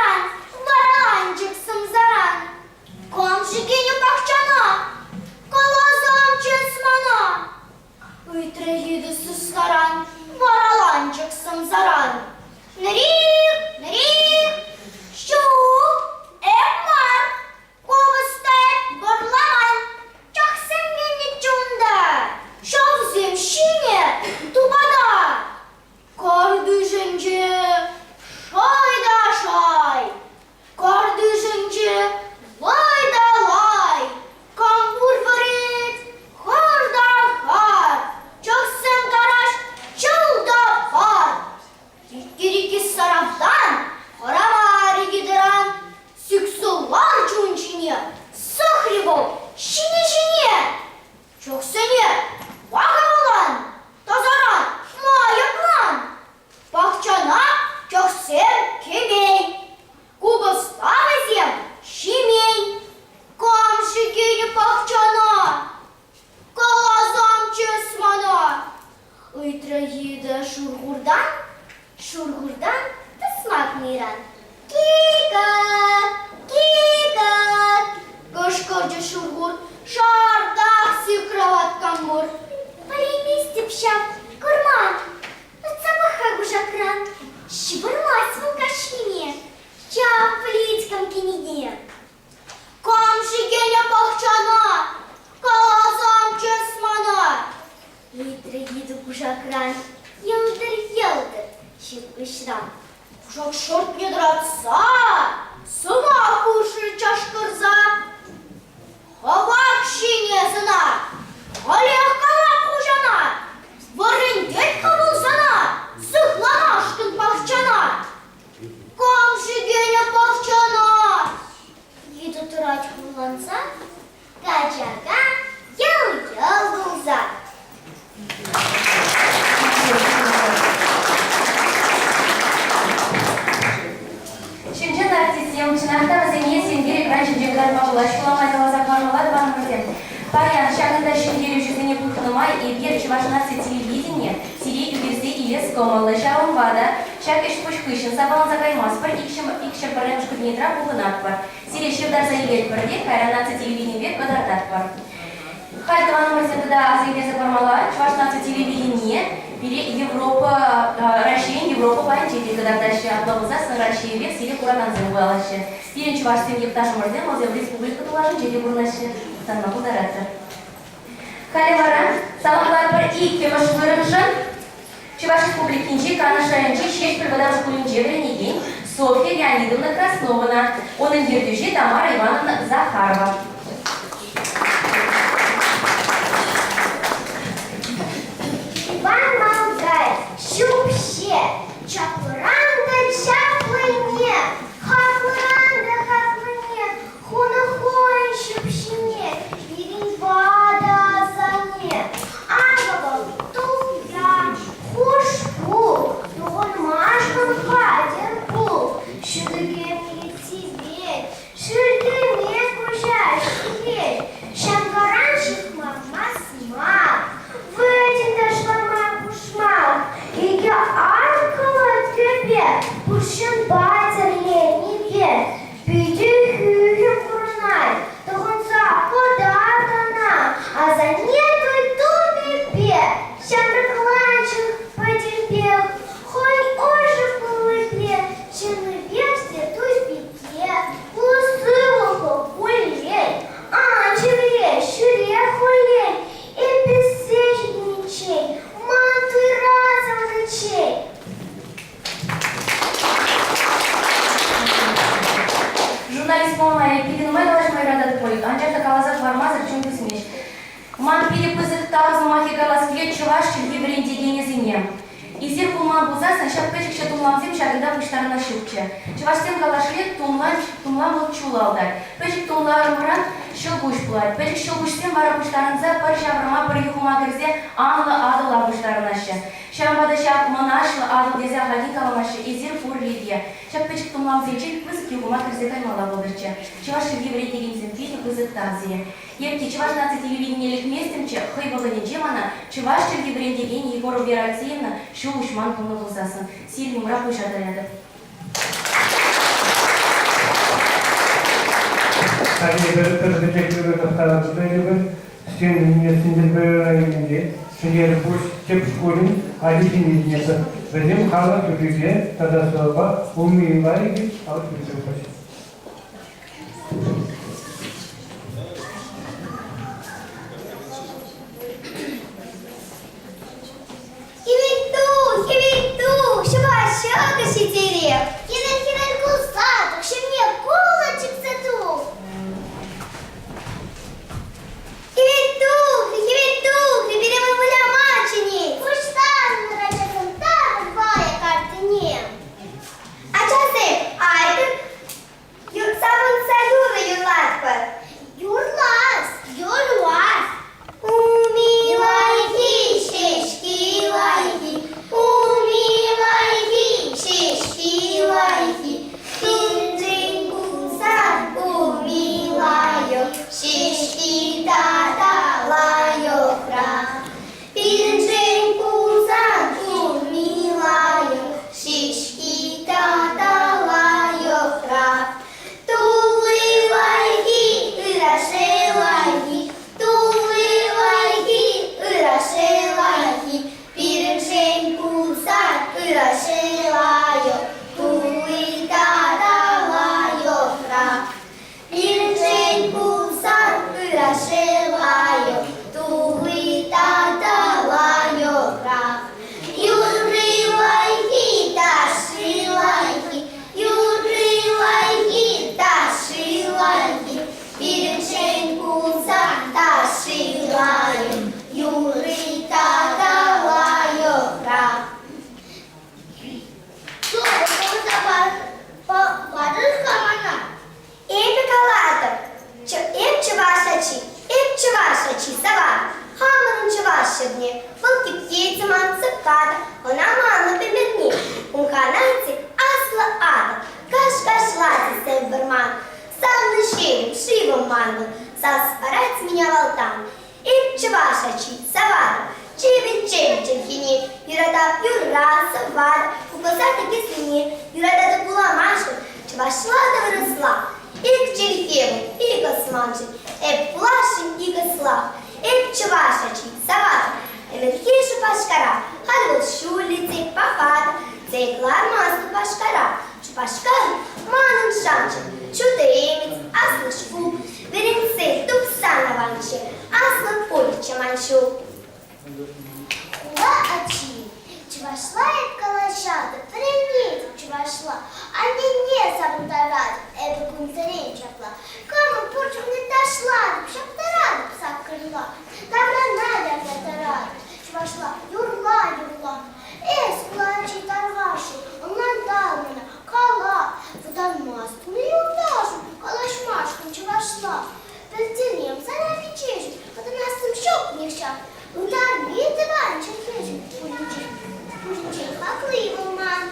мӑйран. Кикак! Кикак! Кӑшкӑрчӗ Шурхур, шартах сикрӗ ват Кампур. Пӗлейместӗп ҫав, курман. Ыйтса пӑх-ха кушакран, ҫывӑрмасть вӑл каҫхине, ҫав плиткӑн кӗнеке. Кам-ши кӗнӗ пахчана? Каласан чыс мана! Ыйтрӗ йытӑ кушакран, йӑлтӑр-йӑлтӑр ҫил куҫран. Кушак шӑртне тӑратса, сӑмах хушрӗ чашкӑрса. Хӑвах ҫине сана, халех калап хуҫана, вӗрентет-ха вӑл сана сыхланашкӑн пахчана. Кам-ши кӗнӗ пахчана? Йытӑ тӑрать хурланса, качака йӑл-йӑл кулса. Чӑн-чӑн артистсем, чӑнах та вӗсене сенкер экран ҫинче кӑтартма пулать, ҫула май каласа хӑвармалла тӑванӑмӑрсем. Паян ҫакӑнта ҫӗнтерӳҫӗсене пухнӑ май эпир Чӑваш наци телевидени сире ӳкерсе илес кӑмӑллӑ. Ҫавӑнпа та ҫак ӗҫ-пуҫ хыҫҫӑн сапаланса каймастпӑр, икҫӗр пӗрремӗш кабинетра пухӑнатпӑр. Сире ҫыртарса илетпӗр те кайран наци телевиденипе кӑтартатпӑр. Халь тӑванӑмӑрсем тата аса илтерсе хӑвармалла, Чӑваш наци телевиденине пире Европа, Раҫҫейӗн Европа пайӗнче те кӑтартаҫҫӗ. Апла пулсассӑн Раҫҫейӗпех сире куракансем вулаҫҫӗ. Пирӗн чӑвашсем йӑхташӑмӑрсем вӗсем республика тулашӗнче те пурӑнаҫҫӗ, мухтанма пултаратӑр. Халӗ вара саламлатпӑр иккӗмӗш вырӑншӑн Чӑваш Республикинчи Канаш районӗнчи Ҫеҫпӗл вӑтам шкулӗнче вӗренекен Софья Леонидовна Красновӑна, унӑн ертӳҫи Тамара Ивановна Захарова. Иван Малгай, ҫӳпҫе, чаплӑран та чаплине, хаклӑран та хаклине, хунӑ хӑйӗн ҫӳпҫине, пирӗн ватӑ асанне. Акӑ вӑл тухья, хушпу, тӑхӑнмашкӑн хатӗр пул, ҫутӑ тивет, шӳркеме куҫа ҫиет, ҫамкаран ҫыхма масмак, вӗтӗн ташлама пушмак, икӗ аркӑллӑ кӗпе пурҫӑнпа тӗрленипе питӗ хӳхӗм курӑнать, тӑхӑнса кӑтарт ӑна, асанне туй тумӗпе ҫамрӑкланчӑк пӗтӗмпех, хӑй ӑшӑ куллипе чӑннипех те туй пике, пулас-сывлӑхлӑ хуллен, ан чирле, ҫӳре хуллен, эп ӳссе ҫитӗниччен, ман туйра савӑниччен. Журналист пулма питӗ нумай калаҫма юрататӑп пуль, анчах та каласа хӑвармасӑр чун тӳсмест. Ман питӗ пысӑк тав сӑмахӗ калас килет чӑваш чӗлхи вӗрентекенӗсене. Эсир пулман пулсассӑн ҫак пӗчӗкҫӗ тумламсем ҫакӑнта пуҫтарӑнас ҫукчӗ. Чӑвашсем калашле тумлан, тумлам вӑл чул алтать. Пӗчӗк тумламран ҫӑлкуҫ пулать. Пӗчӗк ҫӑлкуҫсем вара пуҫтарӑнса пӗр ҫаврӑма, пӗр юхӑма кӗрсе анлӑ Атӑла пуҫтарӑнаҫҫӗ. Ҫавӑнпа та ҫак мӑнаҫлӑ Атӑл тесе ахальтен каламаҫҫӗ, эсир пур пирки. Ҫак пӗчӗк тумламсенчен пысӑк юхӑма кӗрсе каймалла пултӑрччӗ. Чӑваш чӗлхи вӗрентекенсем питӗ пысӑк тав сире. Эп те Чӑваш наци телевиденине лекместӗмччӗ, хӑй вӑхӑтӗнче мана чӑваш чӗлхи вӗрентекен Егорова Вера Алексеевна ҫул уҫман пулнӑ пулсассӑн сирӗн умра пуҫа таятӑп. Халӗ эпир пӗр пӗчӗк ырӑ тӑхтава туса илӗпӗр. Сцена Сӗнтӗрвӑрри районӗнчи Шӗнерпуҫ тӗп шкулӗн ачисене чӗнетпӗр. Вӗсем халӑх юррипе тата сӑвӑпа улми лайӑхӗ халӑх юррипе тухаҫҫӗ. Хӗвел тух, хӗвел тух, ҫӑва ҫӑкӑ ҫитерех. Хӗвел хӗвел кулса тух, ҫумне кулӑ чиксе тух. Хӗвел тухрӗ, хӗвел тухрӗ, пире вӑл выляма чӗнет. Пуҫтарӑннӑ ачасем тарӑн вӑйӑ картине. Ачасем, айтӑр. каласа парӑр-ха мана. Эпӗ калатӑп, эп чӑваш ачи, эп чӑваш ачи, савар. Хамӑрӑн чӑваш ҫӗрне, вӑл кипкетӗ ман сӑпка та, ӑна манӑп ӗмӗрне. Умха наци аслӑ Атӑл, каш-кашлать сӗм вӑрман. Савнӑ ҫемӗм, шывӑм манӑн, сас парать меня валтан. Эп чӑваш ачи, саватӑп, чӗвӗн-чӗвӗн чӗлхене, юратап юрра, сӑвват, купӑса тӗкӗсене, юрататӑп вуламашкӑн чӑвашла та вырӑсла. Ик чӗлхе вӑл, ик ӑсманшӑн, эп пуласшӑн ик ӑслах. Эп чӑваш ачи, саватӑп, ӗмӗрхи Шупашкара, халь вӑл ҫуллӗ те, паха та, тек лармастӑп Шупашкара. Шупашкар манӑн шанчӑк, ҫутӑ ӗмӗт, аслӑ шкул, вӗренсе тухсан аванччӗ, аслӑ пулӗччӗ ман ҫул. Хула ачи, чӑвашла эп калаҫатӑп, вӗренетӗп чӑвашла, аннене савӑнтаратӑп, эпӗ кунсерен ҫапла. Кӑмӑл пур чухне ташлатӑп, ҫаптаратӑп саккӑрла, таврана ярса тӑратӑп, чӑвашла юрла-юрла. Эс, хула ачи тархасшӑн, ӑнлантар мана, кала, вӑтанмастӑн-и юлташӑм, калаҫмашкӑн чӑвашла? Пӗлтерем сана пиччешӗм, вӑтанассӑм ҫук нихҫан. Ытарми тӑван чӗлхешӗн пуринчен, пуринчен хакли вӑл ман.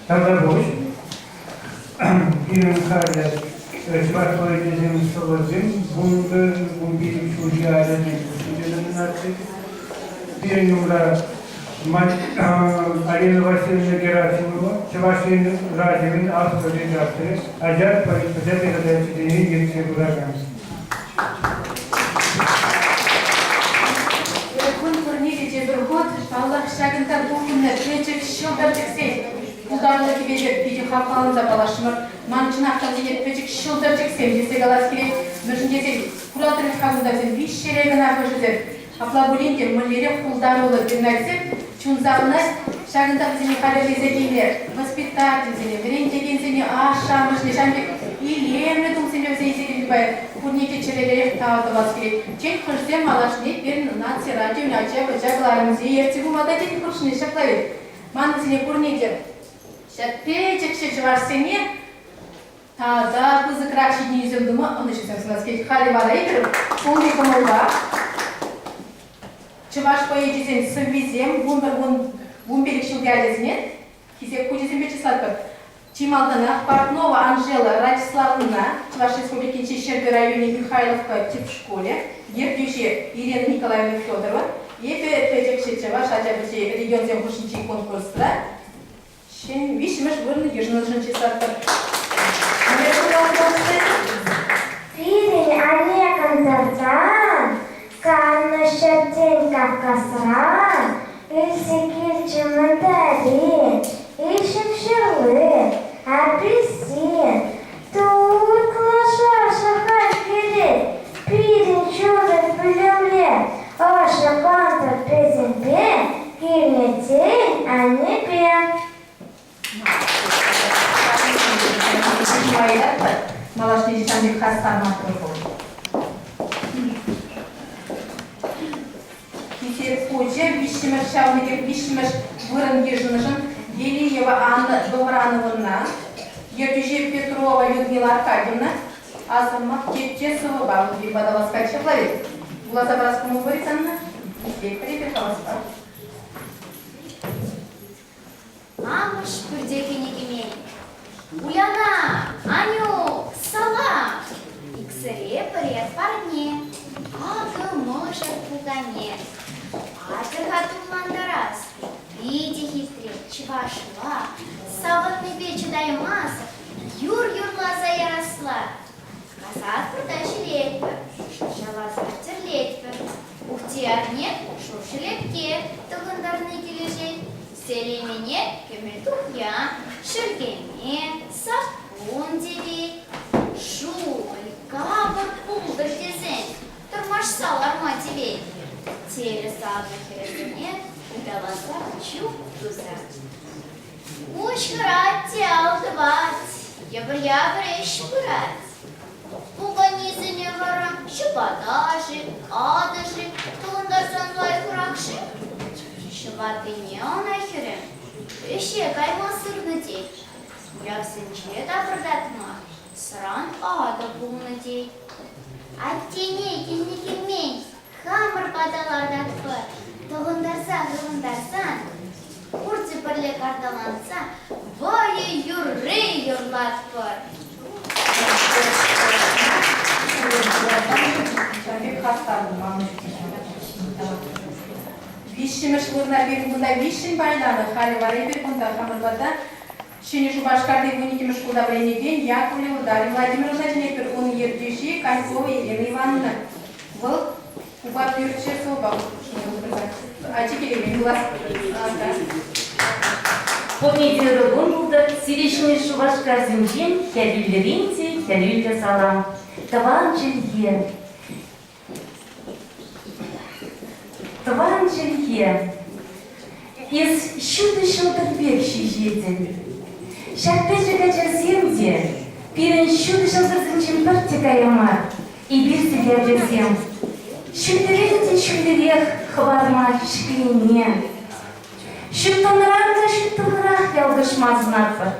Тавтапуҫ. Пирӗн халӗ чӑваш поэчӗсем сӑвӑсем 11-15 ҫулхи ачасен хушшинче номинаци. Пирӗн умра Алина Васильевна Герасимова, Чӑваш Ен радиовӗн аслӑ редакторӗ, ача передачисене ертсе пыракан. Кун пурне те тепӗр хут, паллах, ҫакӑнтан пухӑннӑ пӗчӗк ҫӑлтӑрчӑксен пултарулӑхӗпе те питӗ хавхаланса паллашрӑмӑр. Ман чӑнах та вӗсене пӗчӗк ҫӑлтӑрчӑксем тесе калас килет. Мӗншӗн тесен куратӑр-ха кунта вӗсем виҫҫӗре кӑна хӑшӗсем. Апла пулин те мӗнлерех пултаруллӑ Геннадьсем чун савӑнать, ҫакӑнта вӗсене хатӗрлесе килнӗ воспитательсене, вӗрентекенсене, ашшӗ-амӑшне ҫавӑн пек илемлӗ тумсемпе вӗсене илсе килнӗ паян пурне те чӗрелерех тав тӑвас килет. Тен, хӑшсем малашне пирӗн наци радион ача-пӑча кӑларӑмӗсене ертсе пыма та тен хутшӑнӗҫ ҫапла вӗт. Ман вӗсене пурне те ҫак пӗчӗкҫӗ чӑвашсене Тата пысӑкрах ҫитӗнӳсем тума ӑнӑҫусем сунас килет. Халӗ вара эпир тулли кӑмӑлпа чӑваш поэчӗсен сӑввисем 11-15 ҫулти ачасене хисеп хучӗсемпе чыслатпӑр. Чи малтанах Портнова Анжела Радиславовна, Чӑваш Республикинчи Ҫӗрпӳ районӗн Михайловка тӗп шкулӗ, ертӳҫи Ирина Николаевна Федорова, эпӗ пӗчӗкҫӗ чӑваш ача-пӑчи регионсем хушшинчи конкурсра Ҫӗн виҫҫӗмӗш вырӑн йышӑннӑшӑн чыслатпӑр. Пирӗн анне кӑнтӑртан, каннӑ ҫӗртен Кавказран илсе килчӗ мӑнтари, иҫӗм ҫырли, апельсин, тутлӑ шӑршӑ халь килет пирӗн ҫутӑ пӳлӗмре. Ӑшӑ кӑнтӑр пӗтӗмпе килнӗ тейӗн аннепе. Малашне ҫавӑн пек хастар маттур пул. Хисеп хучӗ виҫҫӗмӗш ҫавӑн пекех виҫҫӗмӗш вырӑн йышӑннӑшӑн Елиева Анна Добрановӑна, ертӳҫи Петрова Людмила Аркадьевна, Асӑнма тетте сӑвӑпа ваталас ҫапла вӗт. Вуласа парас кӑмӑл пур-и санна? Итлетпӗр эпир хаваспа. Амӑш пӳрте кӗнӗ кӗмен. Уляна, Анюк, салам! Иксӗре пӗрер парне. Акӑ мӑшӑр пукане. Атьӑр-ха тумлантарас. Питӗ хитре, чӑвашла, савӑннипе чӑтаймасӑр юр юрласа ярасла. Касатпӑр та ҫӗлетпӗр, шӑрҫаласа тӗрлетпӗр. Ухтиярне шур шӗлепке тӑхӑнтарни килӗшет. Селимене кӗмӗл тухья, шӗлкеме, саппун тивет. Шукӑль, капӑр пултӑр тесен тӑрмашса ларма тивет, терӗ савнӑ хӗрӗсене ыталаса чуп туса. Куҫ хӑрать те ал тӑвать. Йӑпӑр-япӑр ӗҫ пырать. Пуканесене вара ҫӑпата-ши, атӑ-ши тӑхӑнтарсан лайӑхрах-ши? Ҫӑпатине ӑна хӗрӗм ӗҫе кайма сырнӑ тет. Уявсенче тапӑртатма сӑран атӑ пулнӑ тет. Аттене килнӗ килмен хамӑр пата лартатпӑр. Тӑхӑнтарса хывӑнтарсан пурте пӗрле карталанса вӑйӑ юрри юрлатпӑр. Виҫҫӗмӗш вырӑна пирӗн кунта виҫҫӗн пайланӑ. Халӗ вара эпир кунта хамӑр пата Ҫӗнӗ Шупашкарти вуниккӗмӗш шкулта вӗренекен Яковлева Дарья Владимировна чӗнетпӗр. Унӑн ертӳҫи Кольцова Елена Ивановна. Вӑл Упа пӳрчӗ сӑвӑпа хутшӑннӑ. Ачи килеймен пулас. Пурне те ырӑ кун пултӑр. Сире Ҫӗнӗ Шупашкарсенчен хӗрӳллӗрен те хӗрӳллӗ салам. Тӑван чӗлхе. Тӑван чӗлхе. Эс ҫутӑ ҫӑлтӑр пек ҫиҫетӗн. Ҫак пӗчӗк ачасем те пирӗн ҫутӑ ҫӑлтӑрсенчен пӗртте кая мар. Эпир сире, ачасем, ҫӳллӗрех те ҫӳллӗрех хӑварма ҫӗкленме, ҫуттӑнран та ҫуттӑнрах ялкӑшма сунатпӑр.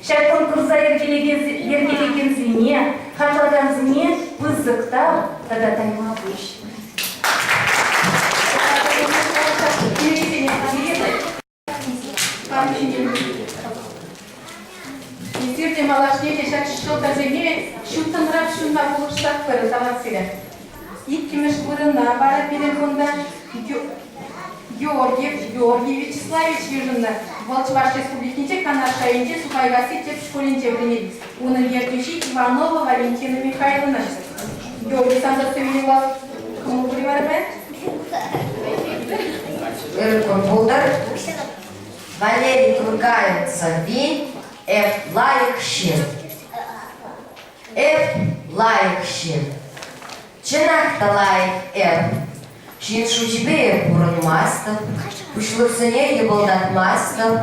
Ҫак конкурса йӗркелекенсене, хаклакансене пысӑк тав тата тайма пуҫ. Эсир те малашне те ҫак ҫӑлтӑрсене ҫуттӑнрах ҫунма пулӑшсах пырӑр, тавах сире. Иккӗмӗш вырӑна вара пирӗн кунта Георгиев Георгий Вячеславович йышӑннӑ. Вӑл Чӑваш Республикинчи Канаш районӗнчи Сухайкасси тӗп шкулӗнче вӗренет. Унӑн ертӳҫи Иванова Валентина Михайловна. Георгий Сантосович кӑмӑл пур вара паян? Ырӑ кун пултӑр. Валерий Туркайӑн сӑвви Эп лайӑх ҫын. Эп лайӑх ҫын. Чӑнах та лайӑх эп. Ҫын шучӗпе эп пурӑнмастӑп, пуҫлӑхсене йӑпӑлтатмастӑп.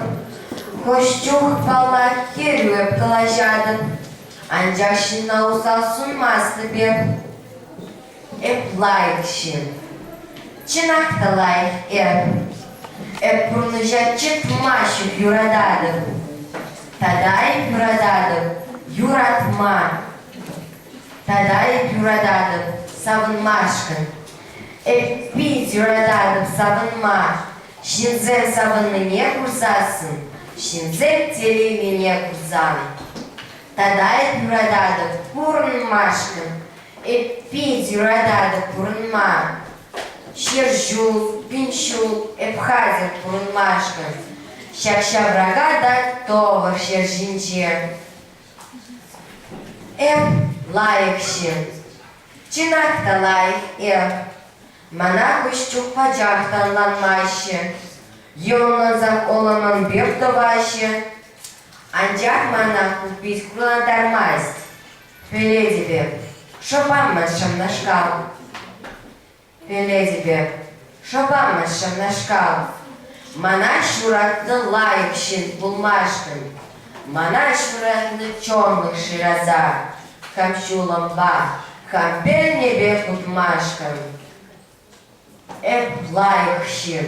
Хӑш чух, паллах, хӗрӳ эп калаҫатӑп, анчах ҫынна усал сунмастӑп эп. Эп лайӑх ҫын. Чӑнах та лайӑх эп. Эп пурнӑҫа чӑтма ҫук юрататӑп. Тата эп юрататӑп юратма. Тата эп юрататӑп савӑнмашкӑн. Эп пит юрататӑп савӑнма. Ҫынсем савӑннине курсассӑн, ҫынсем телейлине курсан. Тата эп юрататӑп пурӑнмашкӑн. Эп пит юрататӑп пурӑнма. Ҫӗр ҫул, пин ҫул эп хатӗр пурӑнмашкӑн. Ҫак ҫаврака та тӑвӑр ҫӗр ҫинче. Эп лайӑх ҫын. Чӑнах та лайӑх эп. Мана куҫ чух пачах та ӑнланмаҫҫӗ. Йӑлӑнсах ӑнланман пек тӑваҫҫӗ. Анчах мана ку пит хурлантармасть. Пӗлетӗп эп, шӑпамӑн ҫавнашкал. Пӗлетӗп эп, шӑпамӑн ҫавнашкал. Мана ҫуратнӑ лайӑх ҫын пулмашкӑн, мана ҫуратнӑ чӑнлӑх шыраса, хам ҫулӑмпа, хам пӗлнӗ пек утмашкӑн. Эп лайӑх ҫын.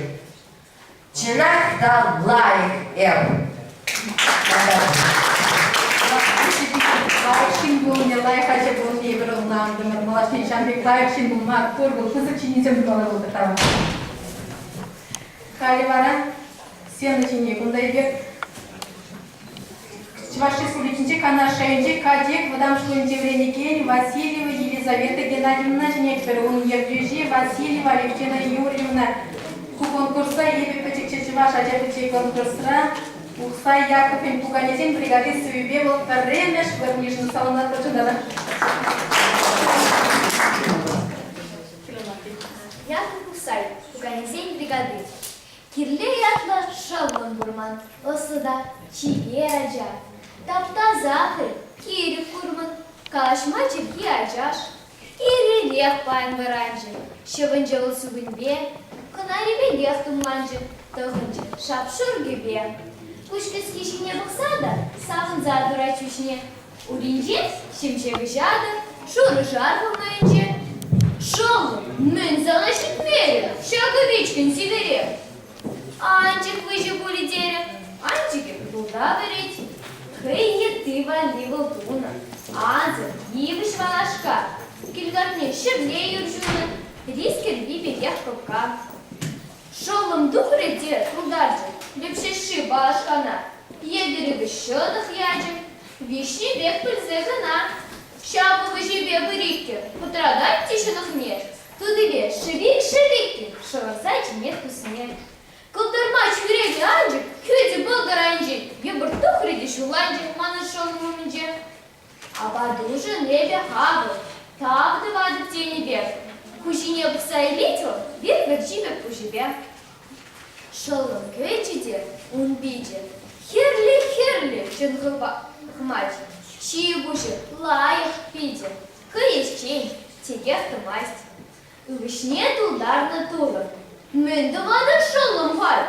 Чӑнах та лайӑх эп. Лайӑх ҫын пулнине, лайӑх ача пулнине эпир ӑнлантӑмӑр. Малашне ҫавӑн пек лайӑх ҫын пулма пур вӑл пысӑк ҫитӗнӳсем тумалла пултӑр тавах. Халӗ вара сцена ҫине кунта эпир Чӑваш Республикинчи Канаш районӗнчи Катек вӑтам шкулӗнче вӗренекен Васильева Елизавета Геннадьевнӑна чӗнетпӗр. Унӑн ертӳҫи Васильева Алевтина Юрьевна. Ку конкурса эпӗ пӗчӗкҫӗ чӑваш ача-пӑчи конкурсра Ухсай Яковлев пуканесен бригади сӑввипе вӑл пӗрремӗш вырӑн йышӑннӑ. Саламлатпӑр чунтан. Яков Ухсай, пуканесен бригади. Кирле ятлӑ шӑллӑм пур ман, ӑслӑ та чипер ача. Тап-таса хӑй, кирӗк курмӑн, калаҫма чӗлхи ачаш. Ир-ирех паян вӑранчӗ, ҫӑвӑнчӗ вӑл супӑньпе, кӑнари пекех тумланчӗ, тӑхӑнчӗ шап-шур кӗпе. Куҫ кӗски ҫине пӑхса та савӑнса тӑрать чуҫне. Уринче ҫемҫе кӑҫатӑ, шурӑ шарф мӑйӗнче. Шӑллӑм, мӗн сана ҫитмерӗ ҫакӑ вичкӗн сивӗре? Анчӑк выҫӑ пулӗ терӗ, анчӑкӗ тулта вӗрет. Хӑй йытти валли вӑл тунӑ ансӑр йывӑҫ валашка, кил картне ҫӗрле юр ҫунӑ, рис кӗрпи пекех кӑпка. Шӑллӑм тухрӗ те тултарчӗ лӗпҫӗ валашкана, йӗкӗрӗпе ҫӑнӑх ячӗ, виҫнӗ пек пӗлсе кӑна. Ҫавӑ вӗҫӗпе пӗр-иккӗ пӑтратать те ҫӑнӑхне, тутипе шӗвик-шӗвиккӗн шӑхӑрса чӗнет тусне. Кӑлтӑрмач хӳреллӗ анчӑк хӳтӗ пӑлтӑр айӗнчен йӑпӑрт тухрӗ те ҫулланчӗ манӑн шӑллӑм умӗнче. Апатушӑн эпӗ хапӑл, тав тӑватӑп тенӗ пек, хуҫине пӑхса илет вӑл вир пӗрчи пек пуҫӗпе. Шӑллӑм кӗчӗ те ун пичӗ хӗрлӗ-хӗрлӗ чӑн хӑмач, ҫийӗ-пуҫӗ лайӑх питӗ, хӑй ӗҫчен, текех тӑмасть. Ывӑҫне тултарнӑ тулӑ. Мӗн тӑватӑн шӑллӑм халь?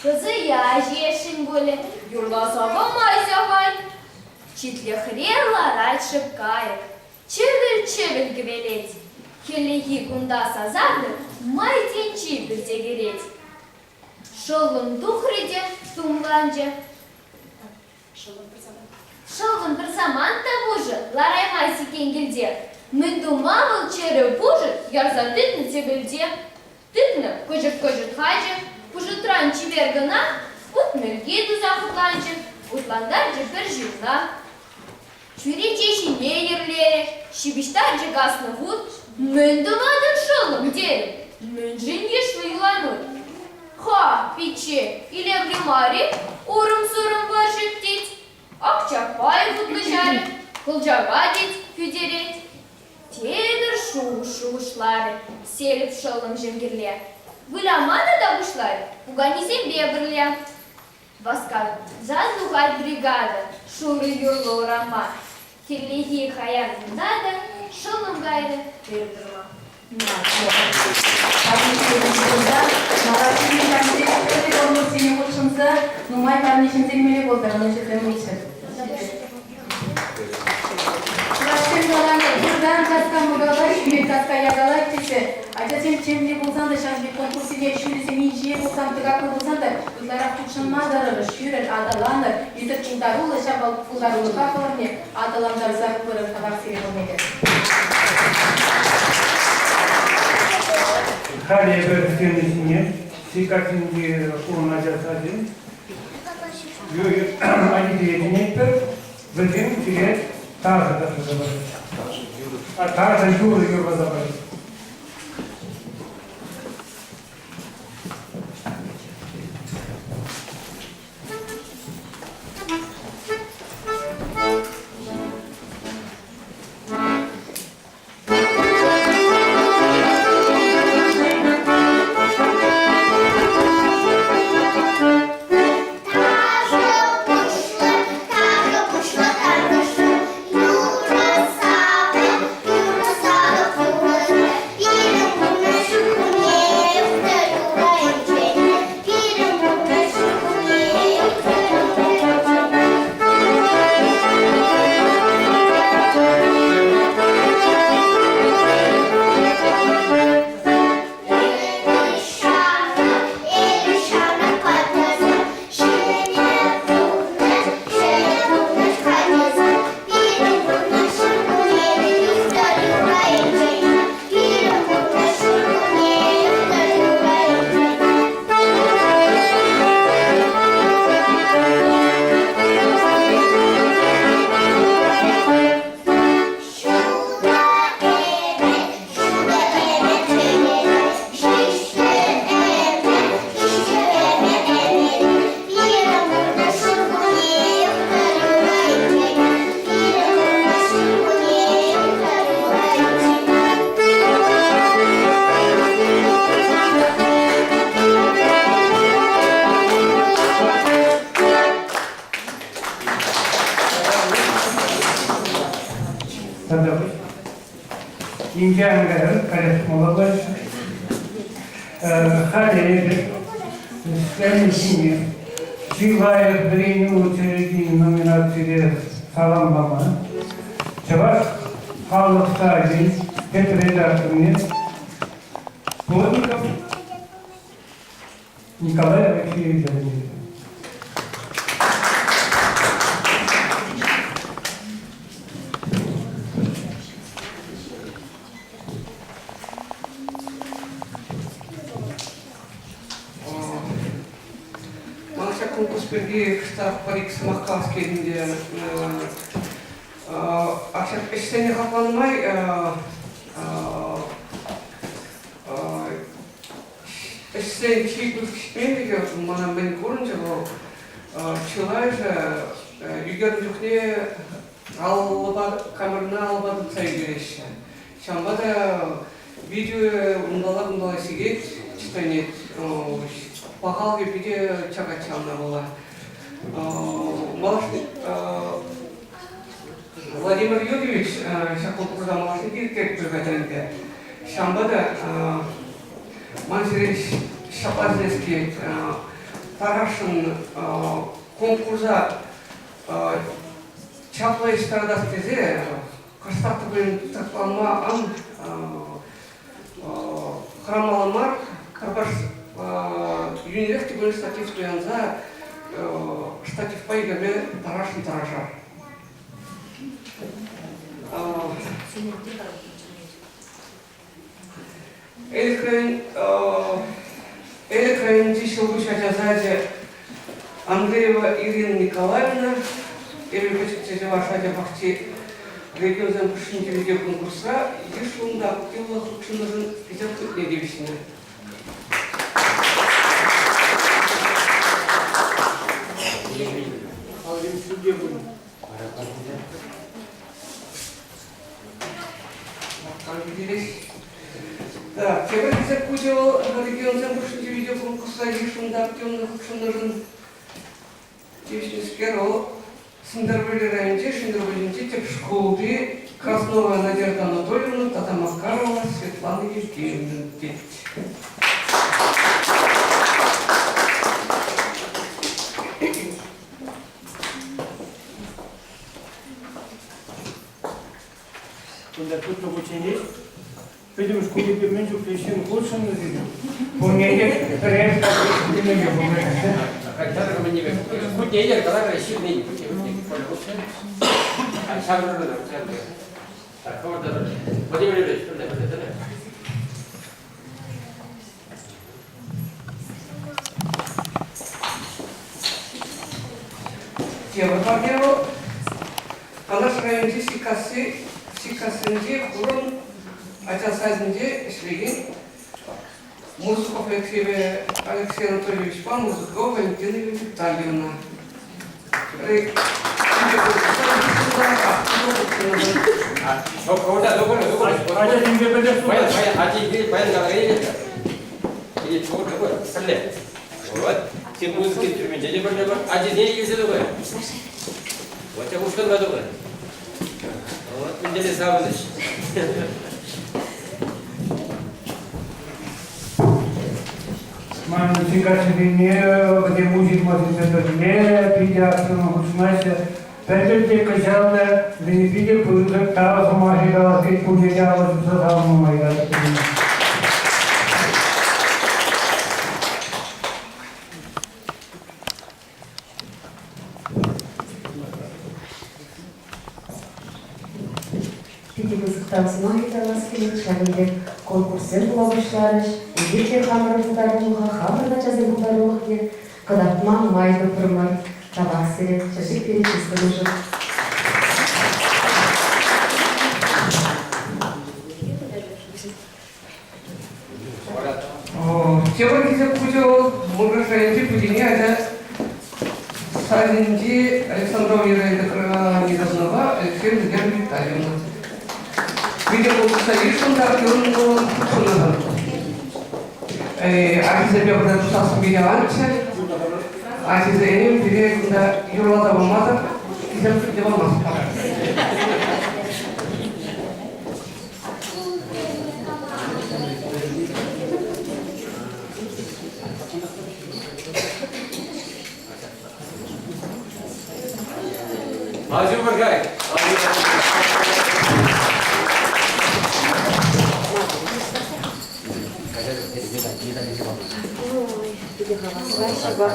Кӑсӑя ҫиесшӗн пулӗ, юрласа памасть ахаль. Читлӗхре ларать шӑп кайӑк, чӗвӗл-чӗвӗл кӗвелет. Хӗллехи кунта сасартӑк май тӗнчи пӳрте кӗрет. Шӑллӑм тухрӗ те тумланчӗ. Шӑллӑм пӗр самант та пушӑ лараймасть иккен килте. Мӗн тума вӑл чӗрӗ пушӑ ярса тытнӑ тӗпелте? Тытнӑ кӑчӑрт-кӑчӑрт хачӑ, пушӑтран чипер кӑна ут мӗлки туса хутланчӗ, утлантарчӗ пӗр ҫынна. Чӳрече ҫине йӗрлерӗ, ҫыпӑҫтарчӗ каснӑ хут. Мӗн тӑватӑн, шӑллӑм, терӗм. Мӗншӗн йышлӑ юланут? Ха, пичче, илемлӗ мар-и? Урӑм-сурӑм вӑрҫӑ, тет. Ак Чапаев утлӑ ҫарӗ, Кӑлчака, тет, хӳтерет. Тепӗр шухӑш шухӑшларӗ селӗп шӑллӑм ҫӗмкӗрле. Выляма тата пуҫларӗ пуканесемпе пӗрле. Васкаса тухать бригада шурӑ юрлӑ урама. Хӗллехи хаяр кунта та шӑллӑм кайрӗ тыр тырма. Конкурссене хутшӑнса нумай парне ҫӗнсе илмелле пултӑр, ӑнӑҫусем пулччӑр. Чӑвашсем каланӑ, выртан каска мӑкалать, ҫӳрен каска якалать тесе. Ачасем темле пулсан та ҫавӑн пек конкурссене ҫулӗсем инҫе пулсан, тӑкаклӑ пулсан та ытларах хутшӑнма тӑрӑшӑр, ҫӳрӗр, аталанӑр. Эсир пултаруллӑ, ҫав пултарулӑха хӑвӑрне аталантарсах пырӑр, тавах сире пурне те. Халӗ эпӗ сцена ҫине Сиккассинчи хулан ача сачӗн ачисене чӗнетпӗр. Вӗсем сире ташӑ ташласа парӗҫ. Ташӑ юрӑ юрласа парӗҫ. Инке ан кайӑр, каллех малалла. Халӗ эпӗ сцена ҫине чи лайӑх вӗренӳ учреждени номинацире. саламлама Чӑваш халӑх сайчӗн тӗп редакторне Плотников Николай Алексеевича чӗнетӗп. Ман ҫак конкурс пирки кӑштах пӗр-ик сӑмах калас килет ӗнтӗ. Ҫак ӗҫсене хакланӑ май ӗҫсен чи пысӑк ҫитменлӗхӗ мана мӗн курӑнчӗ вӑл, чылайӑшӗ ӳкернӗ чухне алӑпа камерӑна алӑпа тытса ӳкереҫҫӗ. Ҫавӑнпа та видео унталла-кунталла сикет, чӗтренет. Пахалӑхӗ питӗ чакать ҫавна пула. Малашне Владимир Юрьевич ҫак конкурса малашне те ирттерет ӗнтӗ. Ҫавӑнпа та ман сире ҫапла сӗнес килет. Тарасшӑн конкурса чаплӑ ӗҫ тӑратас тесе кӑштах та пулин тӑртланма ан хӑрамалла мар. Пӗр-пӗр йӳнӗрех те пулин штатив туянса штативпа ӳкерме тарасшӑн тӑрӑшар. Элӗк районӗнчи Ҫӑлкуҫ ача сачӗ Андреева Ирина Николаевна, эпӗ пӗчӗкчӗ чӑваш ача пахчи регионсен хушшинчи видеоконкурсра йышлӑн та активлӑ хутшӑннӑшӑн хисеп хутне тивӗҫнӗ. Так, тепӗр хисеп хучӗ вӑл регионсен хушшинчи видеоконкурсра йышлӑн та активлӑ хутшӑннӑшӑн тивӗҫнӗскер вӑл Сӗнтӗрвӑрри районӗнчи Шӗнтӗрвӑрринчи тӗп шкулти Краснова Надежда Анатольевна тата Макарова Светлана Евгеньевна тет. Кунта тытнӑ хутченех пӗтӗм шкулӗпе мӗн чухлӗ ҫын хутшӑннӑ тетӗп. Пурне те пӗрер темелле пулать. Хутне илер, калакӑр, ҫырни, хутне, хутне, ҫаврӑнӑр, Так, Владимир Ильич, пӗрле, пӗрле, пӗрле. Тепӗр парне вӑл Канаш районӗнчи Сиккасси Сиккассинчи Хурӑн ача садӗнче ӗҫлекен Мурзуков Алексей, Алексей Анатольевичпа Мурзукова Валентина Витальевна. Музыка инструменче те пӗрле пӗр. Ачисене илсе тухать. Вот я ушкӑнпа тухать. Вот мӗнле савӑнӑҫ. Манӑн каччӑсене, вӗсем уҫӑлмасемпе пӗрле питӗ активлӑ хутшӑнаҫҫӗ. Пӗлтӗр те кӑҫал та вӗсене питӗ пысӑк тав сӑмахӗ калас килет, пурне те алӑ ҫупса савӑнма ыйтатӑп. Питӗ пысӑк тав сӑмахӗ калас килет, ҫакӑн пек конкурссем пула пуҫларӗҫ. Эпир те хамӑрӑн пултарулӑха, хамӑрӑн ачасен пултарулӑхне кӑтартма май тупрӑмӑр. Тавах сире, чечек пире чыс тунӑшӑн. Тепӗр хисеп хучӗ вӑл Муркаш районӗнчи Путене ача садӗнчи Александрова Ираида Леонидовнӑпа Алексей Надежда Витальевна. Питӗ пулӑшса йышлӑн та хутшӑннӑшӑн. Ачисемпе пӗрле туслашнӑ питӗ аванччӗ. Ачисене пире кунта юрласа памасӑр хисеп хутне памастпӑр. Аҫу пӗр-ха. Спасибо.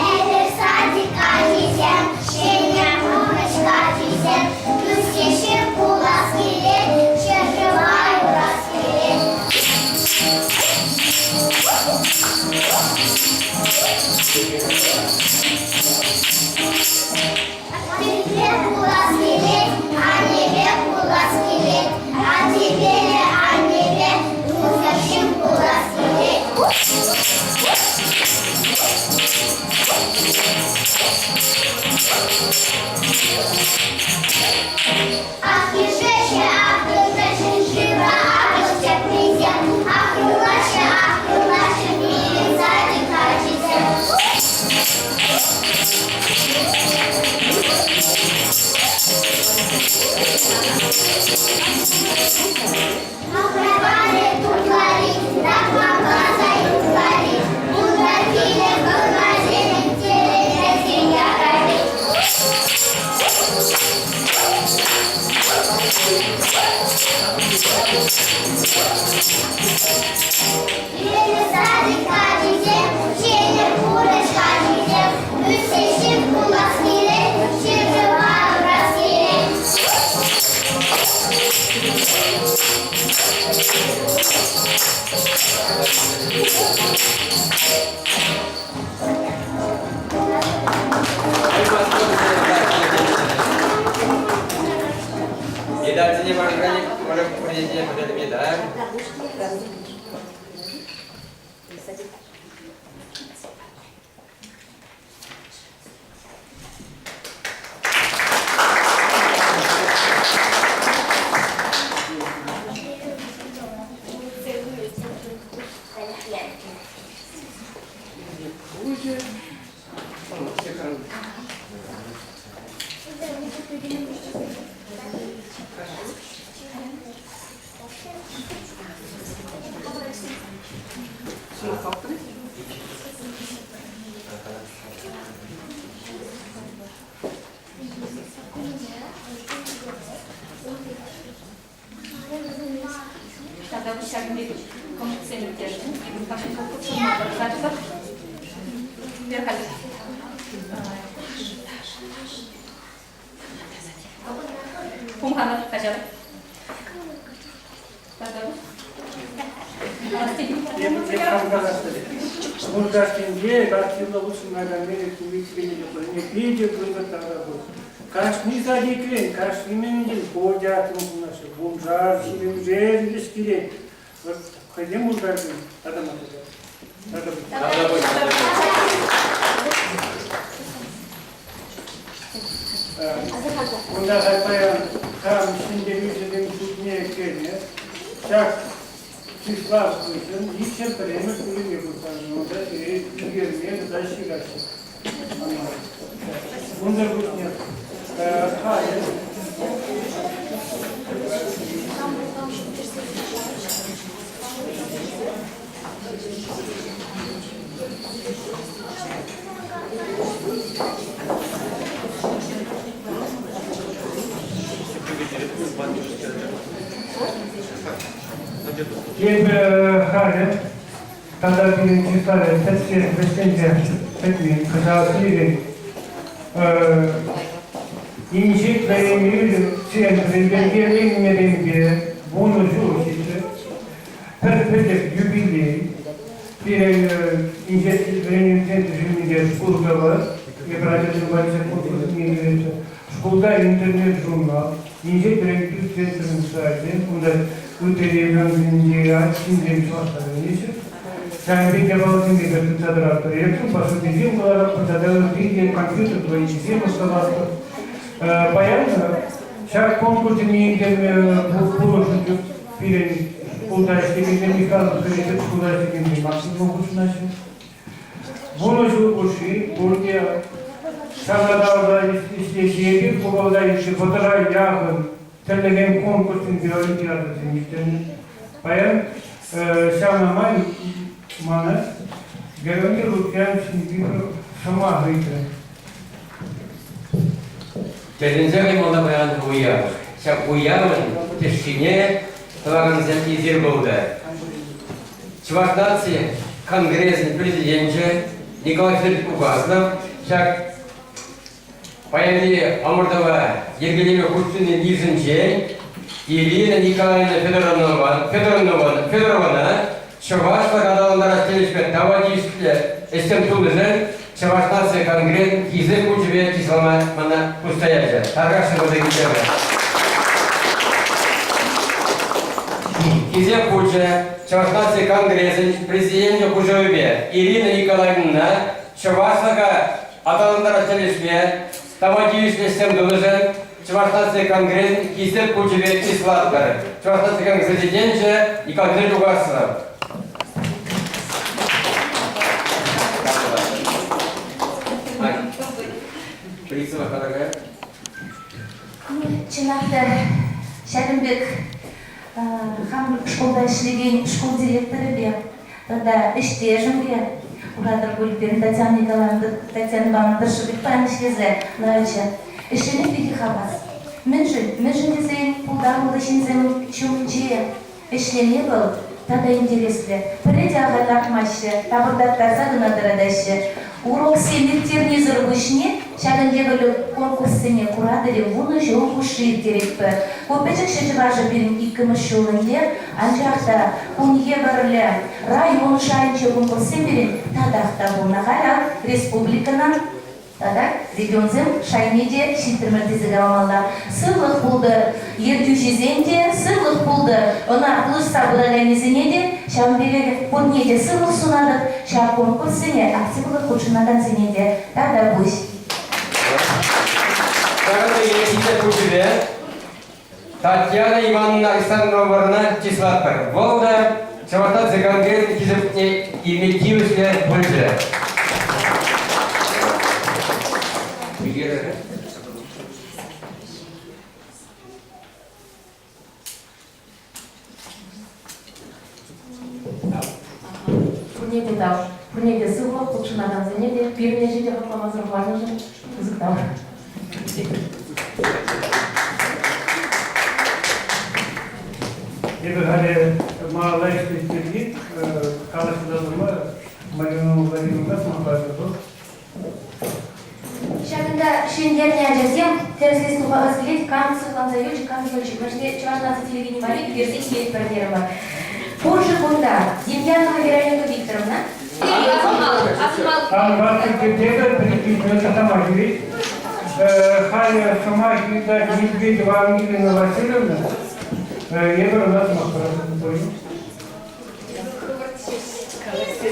Эпир садика ҫисем, ҫӗнӗ пурнӑҫ качисем, ӳсеҫҫӗ пулас килет, ҫӗршыва юрас килет. Аттепе пулас килет, аннепе пулас килет, аттепе аннепе туслӑ ҫын пулас килет. Ах, ишеҫҫӗ, ах, ишеҫҫӗ, шывра акӑш теприсем, ах, юрлаҫҫӗ, ах, юрлаҫҫӗ пирӗн садик ачисем. Махраване тутлари, такмакласа юрлари, унта киле хӑнасем телейлӗ ярари. Пирӗн садик ачисем, ҫӗнӗ пурнӑҫ ачисем, ӳссе ҫын пулас килет, ҫырӑва юрас килет. Медальсене паракан пурне те пӗтӗм медаль. Пуҫӗ. Тата ҫакӑн пек конкурссем ирттернӗ. Эпир кашни ҫул хутшӑнма тӑрӑшатпӑр. Халь Хумханатӑп каҫар. Муркашсенче активлӑ хутшӑнакансен республикӑри питӗ пысӑк тата пур. Кашни садикрен, кашни мӗнтен пурте активлӑ пулаҫҫӗ. Вуншар, ҫирӗмшер ӗҫ килет. Вот хӑйсем Муркашсем тата тата Унта халь паян кам ҫӗнтерӳҫӗсен шутне кӗнӗ, ҫак чыслав хыҫҫӑн икҫӗр пӗрремӗш вырӑнне пуҫтарнӑ. Унта сире ӳкерме тата ҫыраҫҫӗ. Унсӑр пуҫне халӗ Эпӗ халӗ тата пирӗн чыславӗ пӗтсе вӗҫленсе пӗтмен. Кӑҫал пирӗн инҫет вӗренӳ центрӗнче йӗркеленнӗренпе 10 ҫул ҫитрӗ. Пӗр пӗчӗк юбилей. Пирӗн инҫет вӗренӳ центрӗ ҫумӗнче шкул тӑвать. Эпир ачасем валли конкурсне кӗретчӗ. Шкулта интернет-журнал, инҫет вӗрентӳ центрӗн сайчӗ, унта ытти регионсенчи ҫынсем чӑвашла вӗренеҫҫӗ. Ҫавӑн пек япаласемпе те тытса тӑратпӑр. Эпир пособисем кӑларатпӑр тата ытти те компьютер вӑййисем ӑсталатпӑр. Паян ҫак конкурсене ирттерме пулӑшу пирӗн шкулта ӗҫлекенсем Михайловскри тӗп шкулта ӗҫлекенсем максимум хутшӑнаҫҫӗ. Вунӑ ҫул хушши пурте ҫавра ӗҫлеҫҫӗ. Эпир купалта йышши вӑтӑра яхӑн тӗрлӗрен конкурссемпе олимпиадӑсем ирттернӗ. Паян Ҫавна май мана Георгий Лукьянович Никифоров сӑмах ыйтрӗ. Тӗлӗнсе каймалла паян уяв. Ҫак уявӑн тӗшшине тӑвакансем эсир пултӑр. Чӑваш наци конгресӗн президенчӗ Николай Федорович Угаслов ҫак паянхи ӑмӑртӑва йӗркелеме хутшӑннин йышӗнчен Ирина Николаевна Федорована чӑвашлӑх аталантарас тӗлӗшпе тава тивӗҫлӗ ӗҫсем тунӑшӑн Чӑваш наци конгресӗн Хисеп хучӗпе чыслама мана хушса ячӗ. Тархасшӑн пулса килтӗмӗр. Хисеп хучӗ Чӑваш наци конгресӗн президенчӗ хушӑвӗпе Ирина Николаевнӑна чӑвашлӑха аталантарас тӗлӗшпе тава тивӗҫлӗ ӗҫсем тунӑшӑн Чӑваш наци конгресӗн Хисеп хучӗпе чыслатпӑр. Чӑваш наци конгресӗн президенчӗ Николай Петрович Угаслов. Чӑнах та ҫакӑн пек хам шкулта ӗҫлекен шкул директорӗпе тата ӗҫтешӗмпе Уратӑр пуль Татьяна Николаевна Татьяна Ивановна тӑршшӗпех паян ӗҫлесе ларчӗ. Ӗҫлеме питӗ хавас. Мӗншӗн? Мӗншӗн тесен пултаруллӑ ҫынсем ҫумӗнче Ӗҫлеме вӑл тата интереслӗ. Пӗрре те ахаль лартмаҫҫӗ, тапӑртаттарса кӑна тӑратаҫҫӗ. Уроксем ирттернисӗр пуҫне ҫакӑн евӗрлӗ конкурссене куратӑр-и 10 ҫул хушши ирттеретпӗр. Ку пӗчӗкҫӗ чӑвашӑ пирӗн иккӗмӗш ҫул ӗнтӗ, анчах та кун евӗрлӗ район шайӗнче конкурссем пирӗн татах та пулнӑ. Халь ак республикӑна Тата регионсем шайне те ҫитрӗмӗр тесе каламалла. Сывлӑх пултӑр ертӳҫисен те, сывлӑх пултӑр ӑна пулӑшса пыраканнисене те, ҫавӑн пекех пурне те сывлӑх сунатӑп, ҫак конкурссене активлӑ хутшӑнакансене те. Тата пуҫ. Ҫакӑн пекех хисеп хучӗпе Татьяна Ивановна Александровӑна чыслатпӑр. Вӑл та Чӑвашстат ЗКНГ хисепне илме тивӗҫлӗ пулчӗ. Пурне те тав. Пурне те сывлӑх, хутшӑнакансене те, пирӗн ӗҫе те хакламасӑр хӑварнӑшӑн пысӑк тав. Эпӗ халӗ малалла ӗҫлес пирки калаҫса татӑлма Марина Владимировна сӑмах паратӑп. Ҫакӑнта ҫӗнтернӗ ачасем тӗрӗслес тухас килет, кам сыхланса юлчӗ, кам юлчӗ. Мӗншӗн Чӑваш наци телевидени валли ӳкерсе килетпӗр терӗмӗр. Пур-ши кунта Демьянова Вероника Викторовна? Халӗ сӑмах ыйтать Медведева Ангелина Васильевна. Эпир ӑна сӑмах паратпӑр. Хӑвӑрт ҫеҫ калаҫса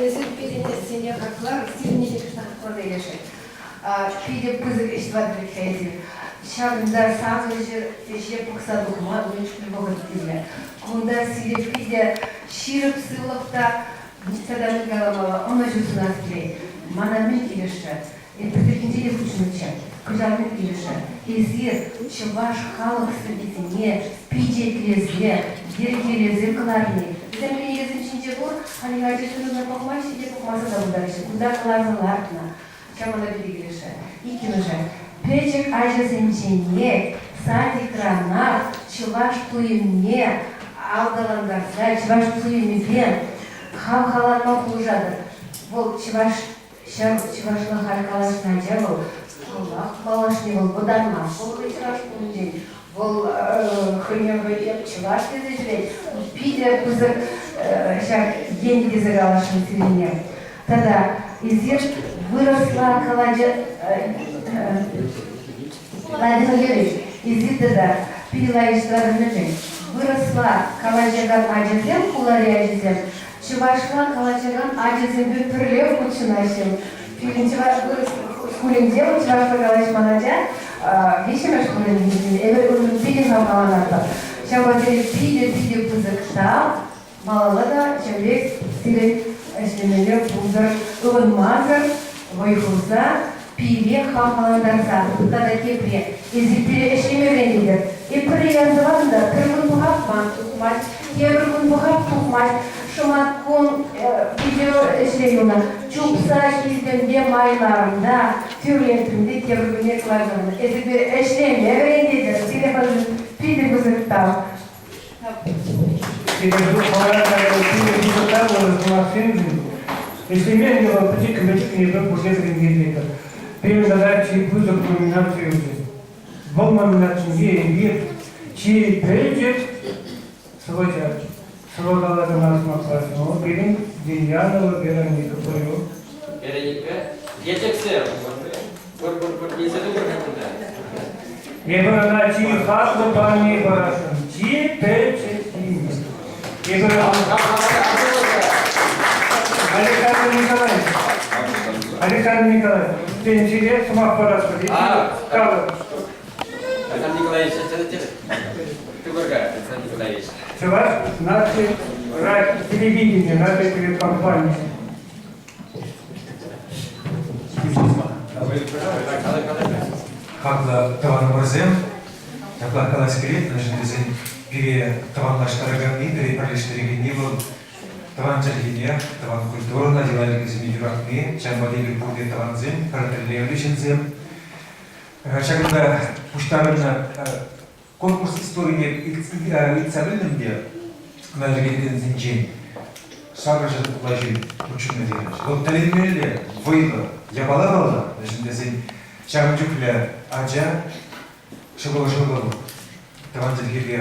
Эсир пирӗн ӗҫсене хаклар, сирӗн те кӑштах хакласа илесшӗн. Питӗ пысӑк ӗҫ тӑватӑр вӗт-ха эсир. Ҫакӑнта савӑнӑҫӑр ӗҫе пӑхса тухма мӗн чухлӗ вӑхӑт кирлӗ. Кунта сире питӗ ҫирӗп сывлӑх та тата мӗн каламалла, ӑнӑҫу сунас килет. Мана мӗн килӗшрӗ? Эпир пӗлтӗрхинче те хутшӑннӑччӗ. Кӑҫал мӗн килӗшрӗ? Эсир чӑваш халӑх сӑввисене пичетлесе, йӗркелесе кӑларни. Вӗсем кӗнекесем ҫинче пур, халӗ ачасем ӑна пӑхмаҫҫӗ те пӑхмасан та пултараҫҫӗ. Кунта кӑларса лартнӑ. Ҫав мана питӗ килӗшрӗ. Иккӗмӗшӗ. Пӗчӗк ачасенченех садикранах чӑваш туйӑмне аталантарса чӑваш туйӑмӗпе хавхаланма пулӑшатӑр. Вӑл чӑваш Ҫав чӑвашла халь калаҫнӑ ача вӑл, паллах, малашне вӑл вӑтанмасть вӑл хӑй чӑваш пулнинчен. Вӑл хӑйне хӑй эп чӑваш тесе ҫӳрет. Питӗ пысӑк ҫак ен тесе каласшӑн сирӗнне. Тата эсир вырӑсла калаҫа Владимир Юрьевич, эсир тата питӗ лайӑх ҫыракансемшӗн вырӑсла калаҫакан ачасем, хулари ачасем, Чӑвашла калаҫакан ачасемпе пӗрле хутшӑнаҫҫӗ. Пирӗн чӑваш вырӑс шкулӗнче вӑл чӑвашла калаҫман ача виҫҫӗмӗш вырӑнӗнче. Эпир уншӑн питӗ хавхаланатпӑр. Ҫавӑнпа сире питӗ-питӗ пысӑк тав. Малалла та ҫав пек сирӗн ӗҫлемелле пултӑр. Ывӑнмасӑр, вӑй хурса. Пире хавхалантарса тата тепре эсир пире ӗҫлеме вӗрентетӗр. Эп пӗрре ярса патӑм та пӗр кун пӑхап ман тухмасть, тепӗр кун пӑхап тухмасть. Шӑмат кун видео ӗҫре юлнӑ. Чупса килтӗм те майларӑм та, тӳрлетрӗм те тепӗр кунне кӑлартӑм. Эсир пире ӗҫлеме вӗрентетӗр. Сире питӗ пысӑк тав. Ӗҫлеме ӗнтӗ вӑл пӗчӗккӗн-пӗчӗккӗн эпир пурте вӗренмелле. Пирӗн тата чи пысӑк номинаци юлчӗ. Вӑл номинацинче эпир чи пӗчӗк сӑвӑҫа, сӑвӑ калакана сӑмахласшӑн. Вӑл пирӗн Демьянова Вероника Пырю. Вероника, Елчӗксем, пур-пур-пур килсе тухӑр-ха кунта. Эпир ӑна чи хаклӑ парне парасшӑн, чи пӗчӗккине. Эпир Александр Николаевич, Александр Николаевич, пенсире сӑмах парасшӑн. Калӑр. Александр Николаевич, Тукарга, Александр Николаевич. Чӑваш наци телевидение, наци телекомпании. Хаклӑ тӑванӑмӑрсем, ҫапла калас килет, мӗншӗн тесен пире тӑванлаштараканни, пире пӗрлештерекенни вӑл тӑван чӗлхене, тӑван культурӑна, йӑла-йӗркесене юратни, ҫавӑнпа та эпир пурте тӑвансем, пӗр тӗллевлӗ ҫынсем. Ҫакӑнта пуҫтарӑннӑ Конкурс историне ыйтса пӗлтӗм те ӑна йӗркелекенсенчен сакӑрҫӗр ытла ҫын хутшӑннӑ терӗҫ. Вӑл тӗлӗнмелле вӑйлӑ япала паллах, мӗншӗн тесен ҫавӑн чухлӗ ача шӑкӑл-шӑкӑл тӑван чӗлхепе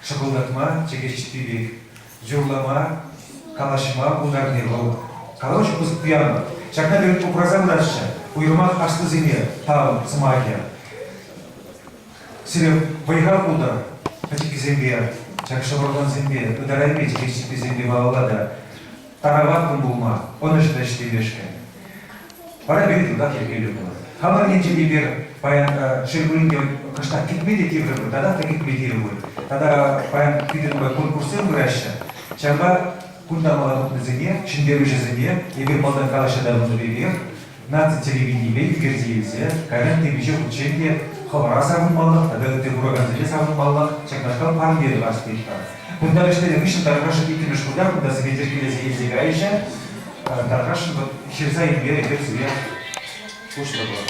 шӑкӑлтатма, чӗкеҫ чӗппи пек юрлама, калаҫма пултарни вӑл калаҫу пысӑк пуянлӑх. Ҫакна пирӗн упраса пыраҫҫӗ, уйрӑмах аслисене тав сӑмахӗ. Сире вӑй-хал пултӑр, пӗчӗккисемпе, ҫак шӑпӑрлансемпе, ытарайми чӗкеҫ-чӗпписемпе малалла та тараватлӑн пулма, ӑнӑҫлӑ ӗҫлемешкӗн. Вара пирӗн йӑлтах йӗркеллӗ пулать. Хамӑр енчен эпир паян шел пулин те кӑштах кӗтме те тиврӗмӗр, татах та кӗтме тиврӗ пуль. Тата паян питӗ нумай конкурссем пыраҫҫӗ. Ҫавӑнпа кунта мала тухнисене, ҫӗнтерӳҫӗсене эпир малтан калаҫса татӑлнӑ пекех наци телевиденипе ӳкерсе илсе кайран темиҫе хутчен те хӑвӑра савӑнмалӑх тата ытти куракансене савӑнмалӑх ҫакнашкал парне тӑвас тетпӗр. Кунта вӗҫленӗ хыҫҫӑн тархасшӑн иккӗмӗш хута кунта сире йӗркелесе илсе кайӗҫ. Тархасшӑн вӑт ҫырса илме эпир сире пуҫлӑпӑр.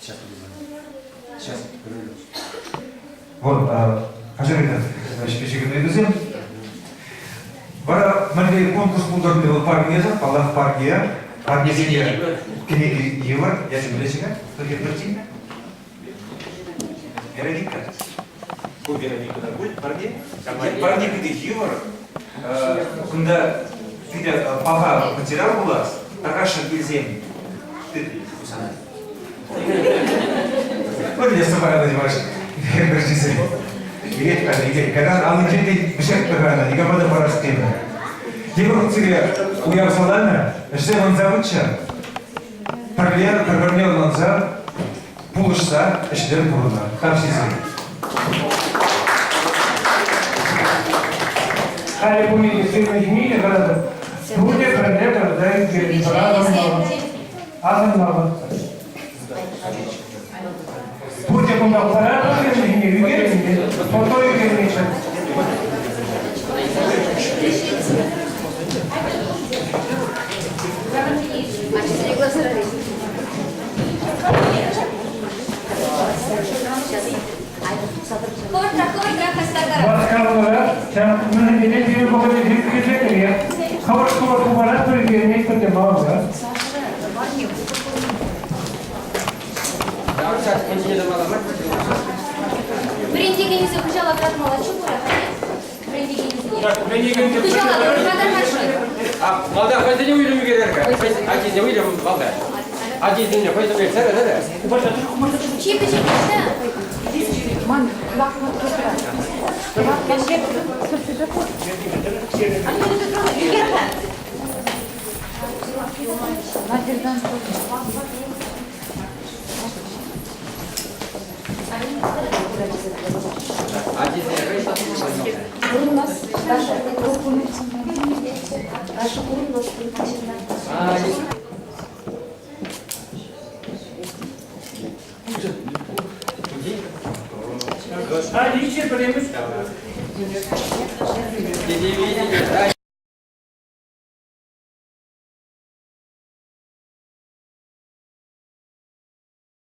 Сейчас, сейчас. Вот, хашарина ӗҫпе ыйтусем. Вара мӗнле конкурс пултӑр вӑл парнесӗр, паллах, парне. Парнесене кӗнеки йывӑр. Ячӗ мӗнле-ши-ха? Хӑй Вероника. Ку Вероника та пуль, парне. Парне питӗ йывӑр. Кунта питӗ паха материал пулас. Тархасшӑн килсен Пӗрле сӑпайлӑ чӑваш пӗрчисем. Илет халӗ, илет. Кайран аллинчен те вӗҫертпӗр ӑна, никама та парас темӗ. Тепӗр хут сире уяв саламӗ, ӗҫсем ӑнса пыччӑр. Пӗрле, пӗр-пӗрне ӑнланса, пулӑшса ӗҫлер пурӑнар. Тав сире. Халӗ пурне те сирӗн ҫине те калатӑп. Пурте пӗрле тӑрса ӳкерӗнпӗр. Асӑнмалӑх. Пурте кунта пыратӑр ҫине ӳкерӗнме, фото ӳкермеҫҫӗ. Васкавлӑрах ҫав мӗнле пирӗн вӑхӑтӗнче ӳкерсе кӗрех. Хӑвӑрт-хӑвӑрт хупаратпӑр ӳкерместпӗр те малалла. Вӗрентекенӗсем хыҫала тӑратмалла чупӑрах, вӗрентекенӗсене. Хыҫала тӑратма тархасшӑн. Малта хӑйсене уйрӑм ӳкерер-ха. Ачисене уйрӑм малта. Ачисене хӑйсене сӗрӗ, сӗрӗ. Чи пӗчӗккисем. Антонина Петровна, ӳкер-ха. А, ничего, пӗрремӗш.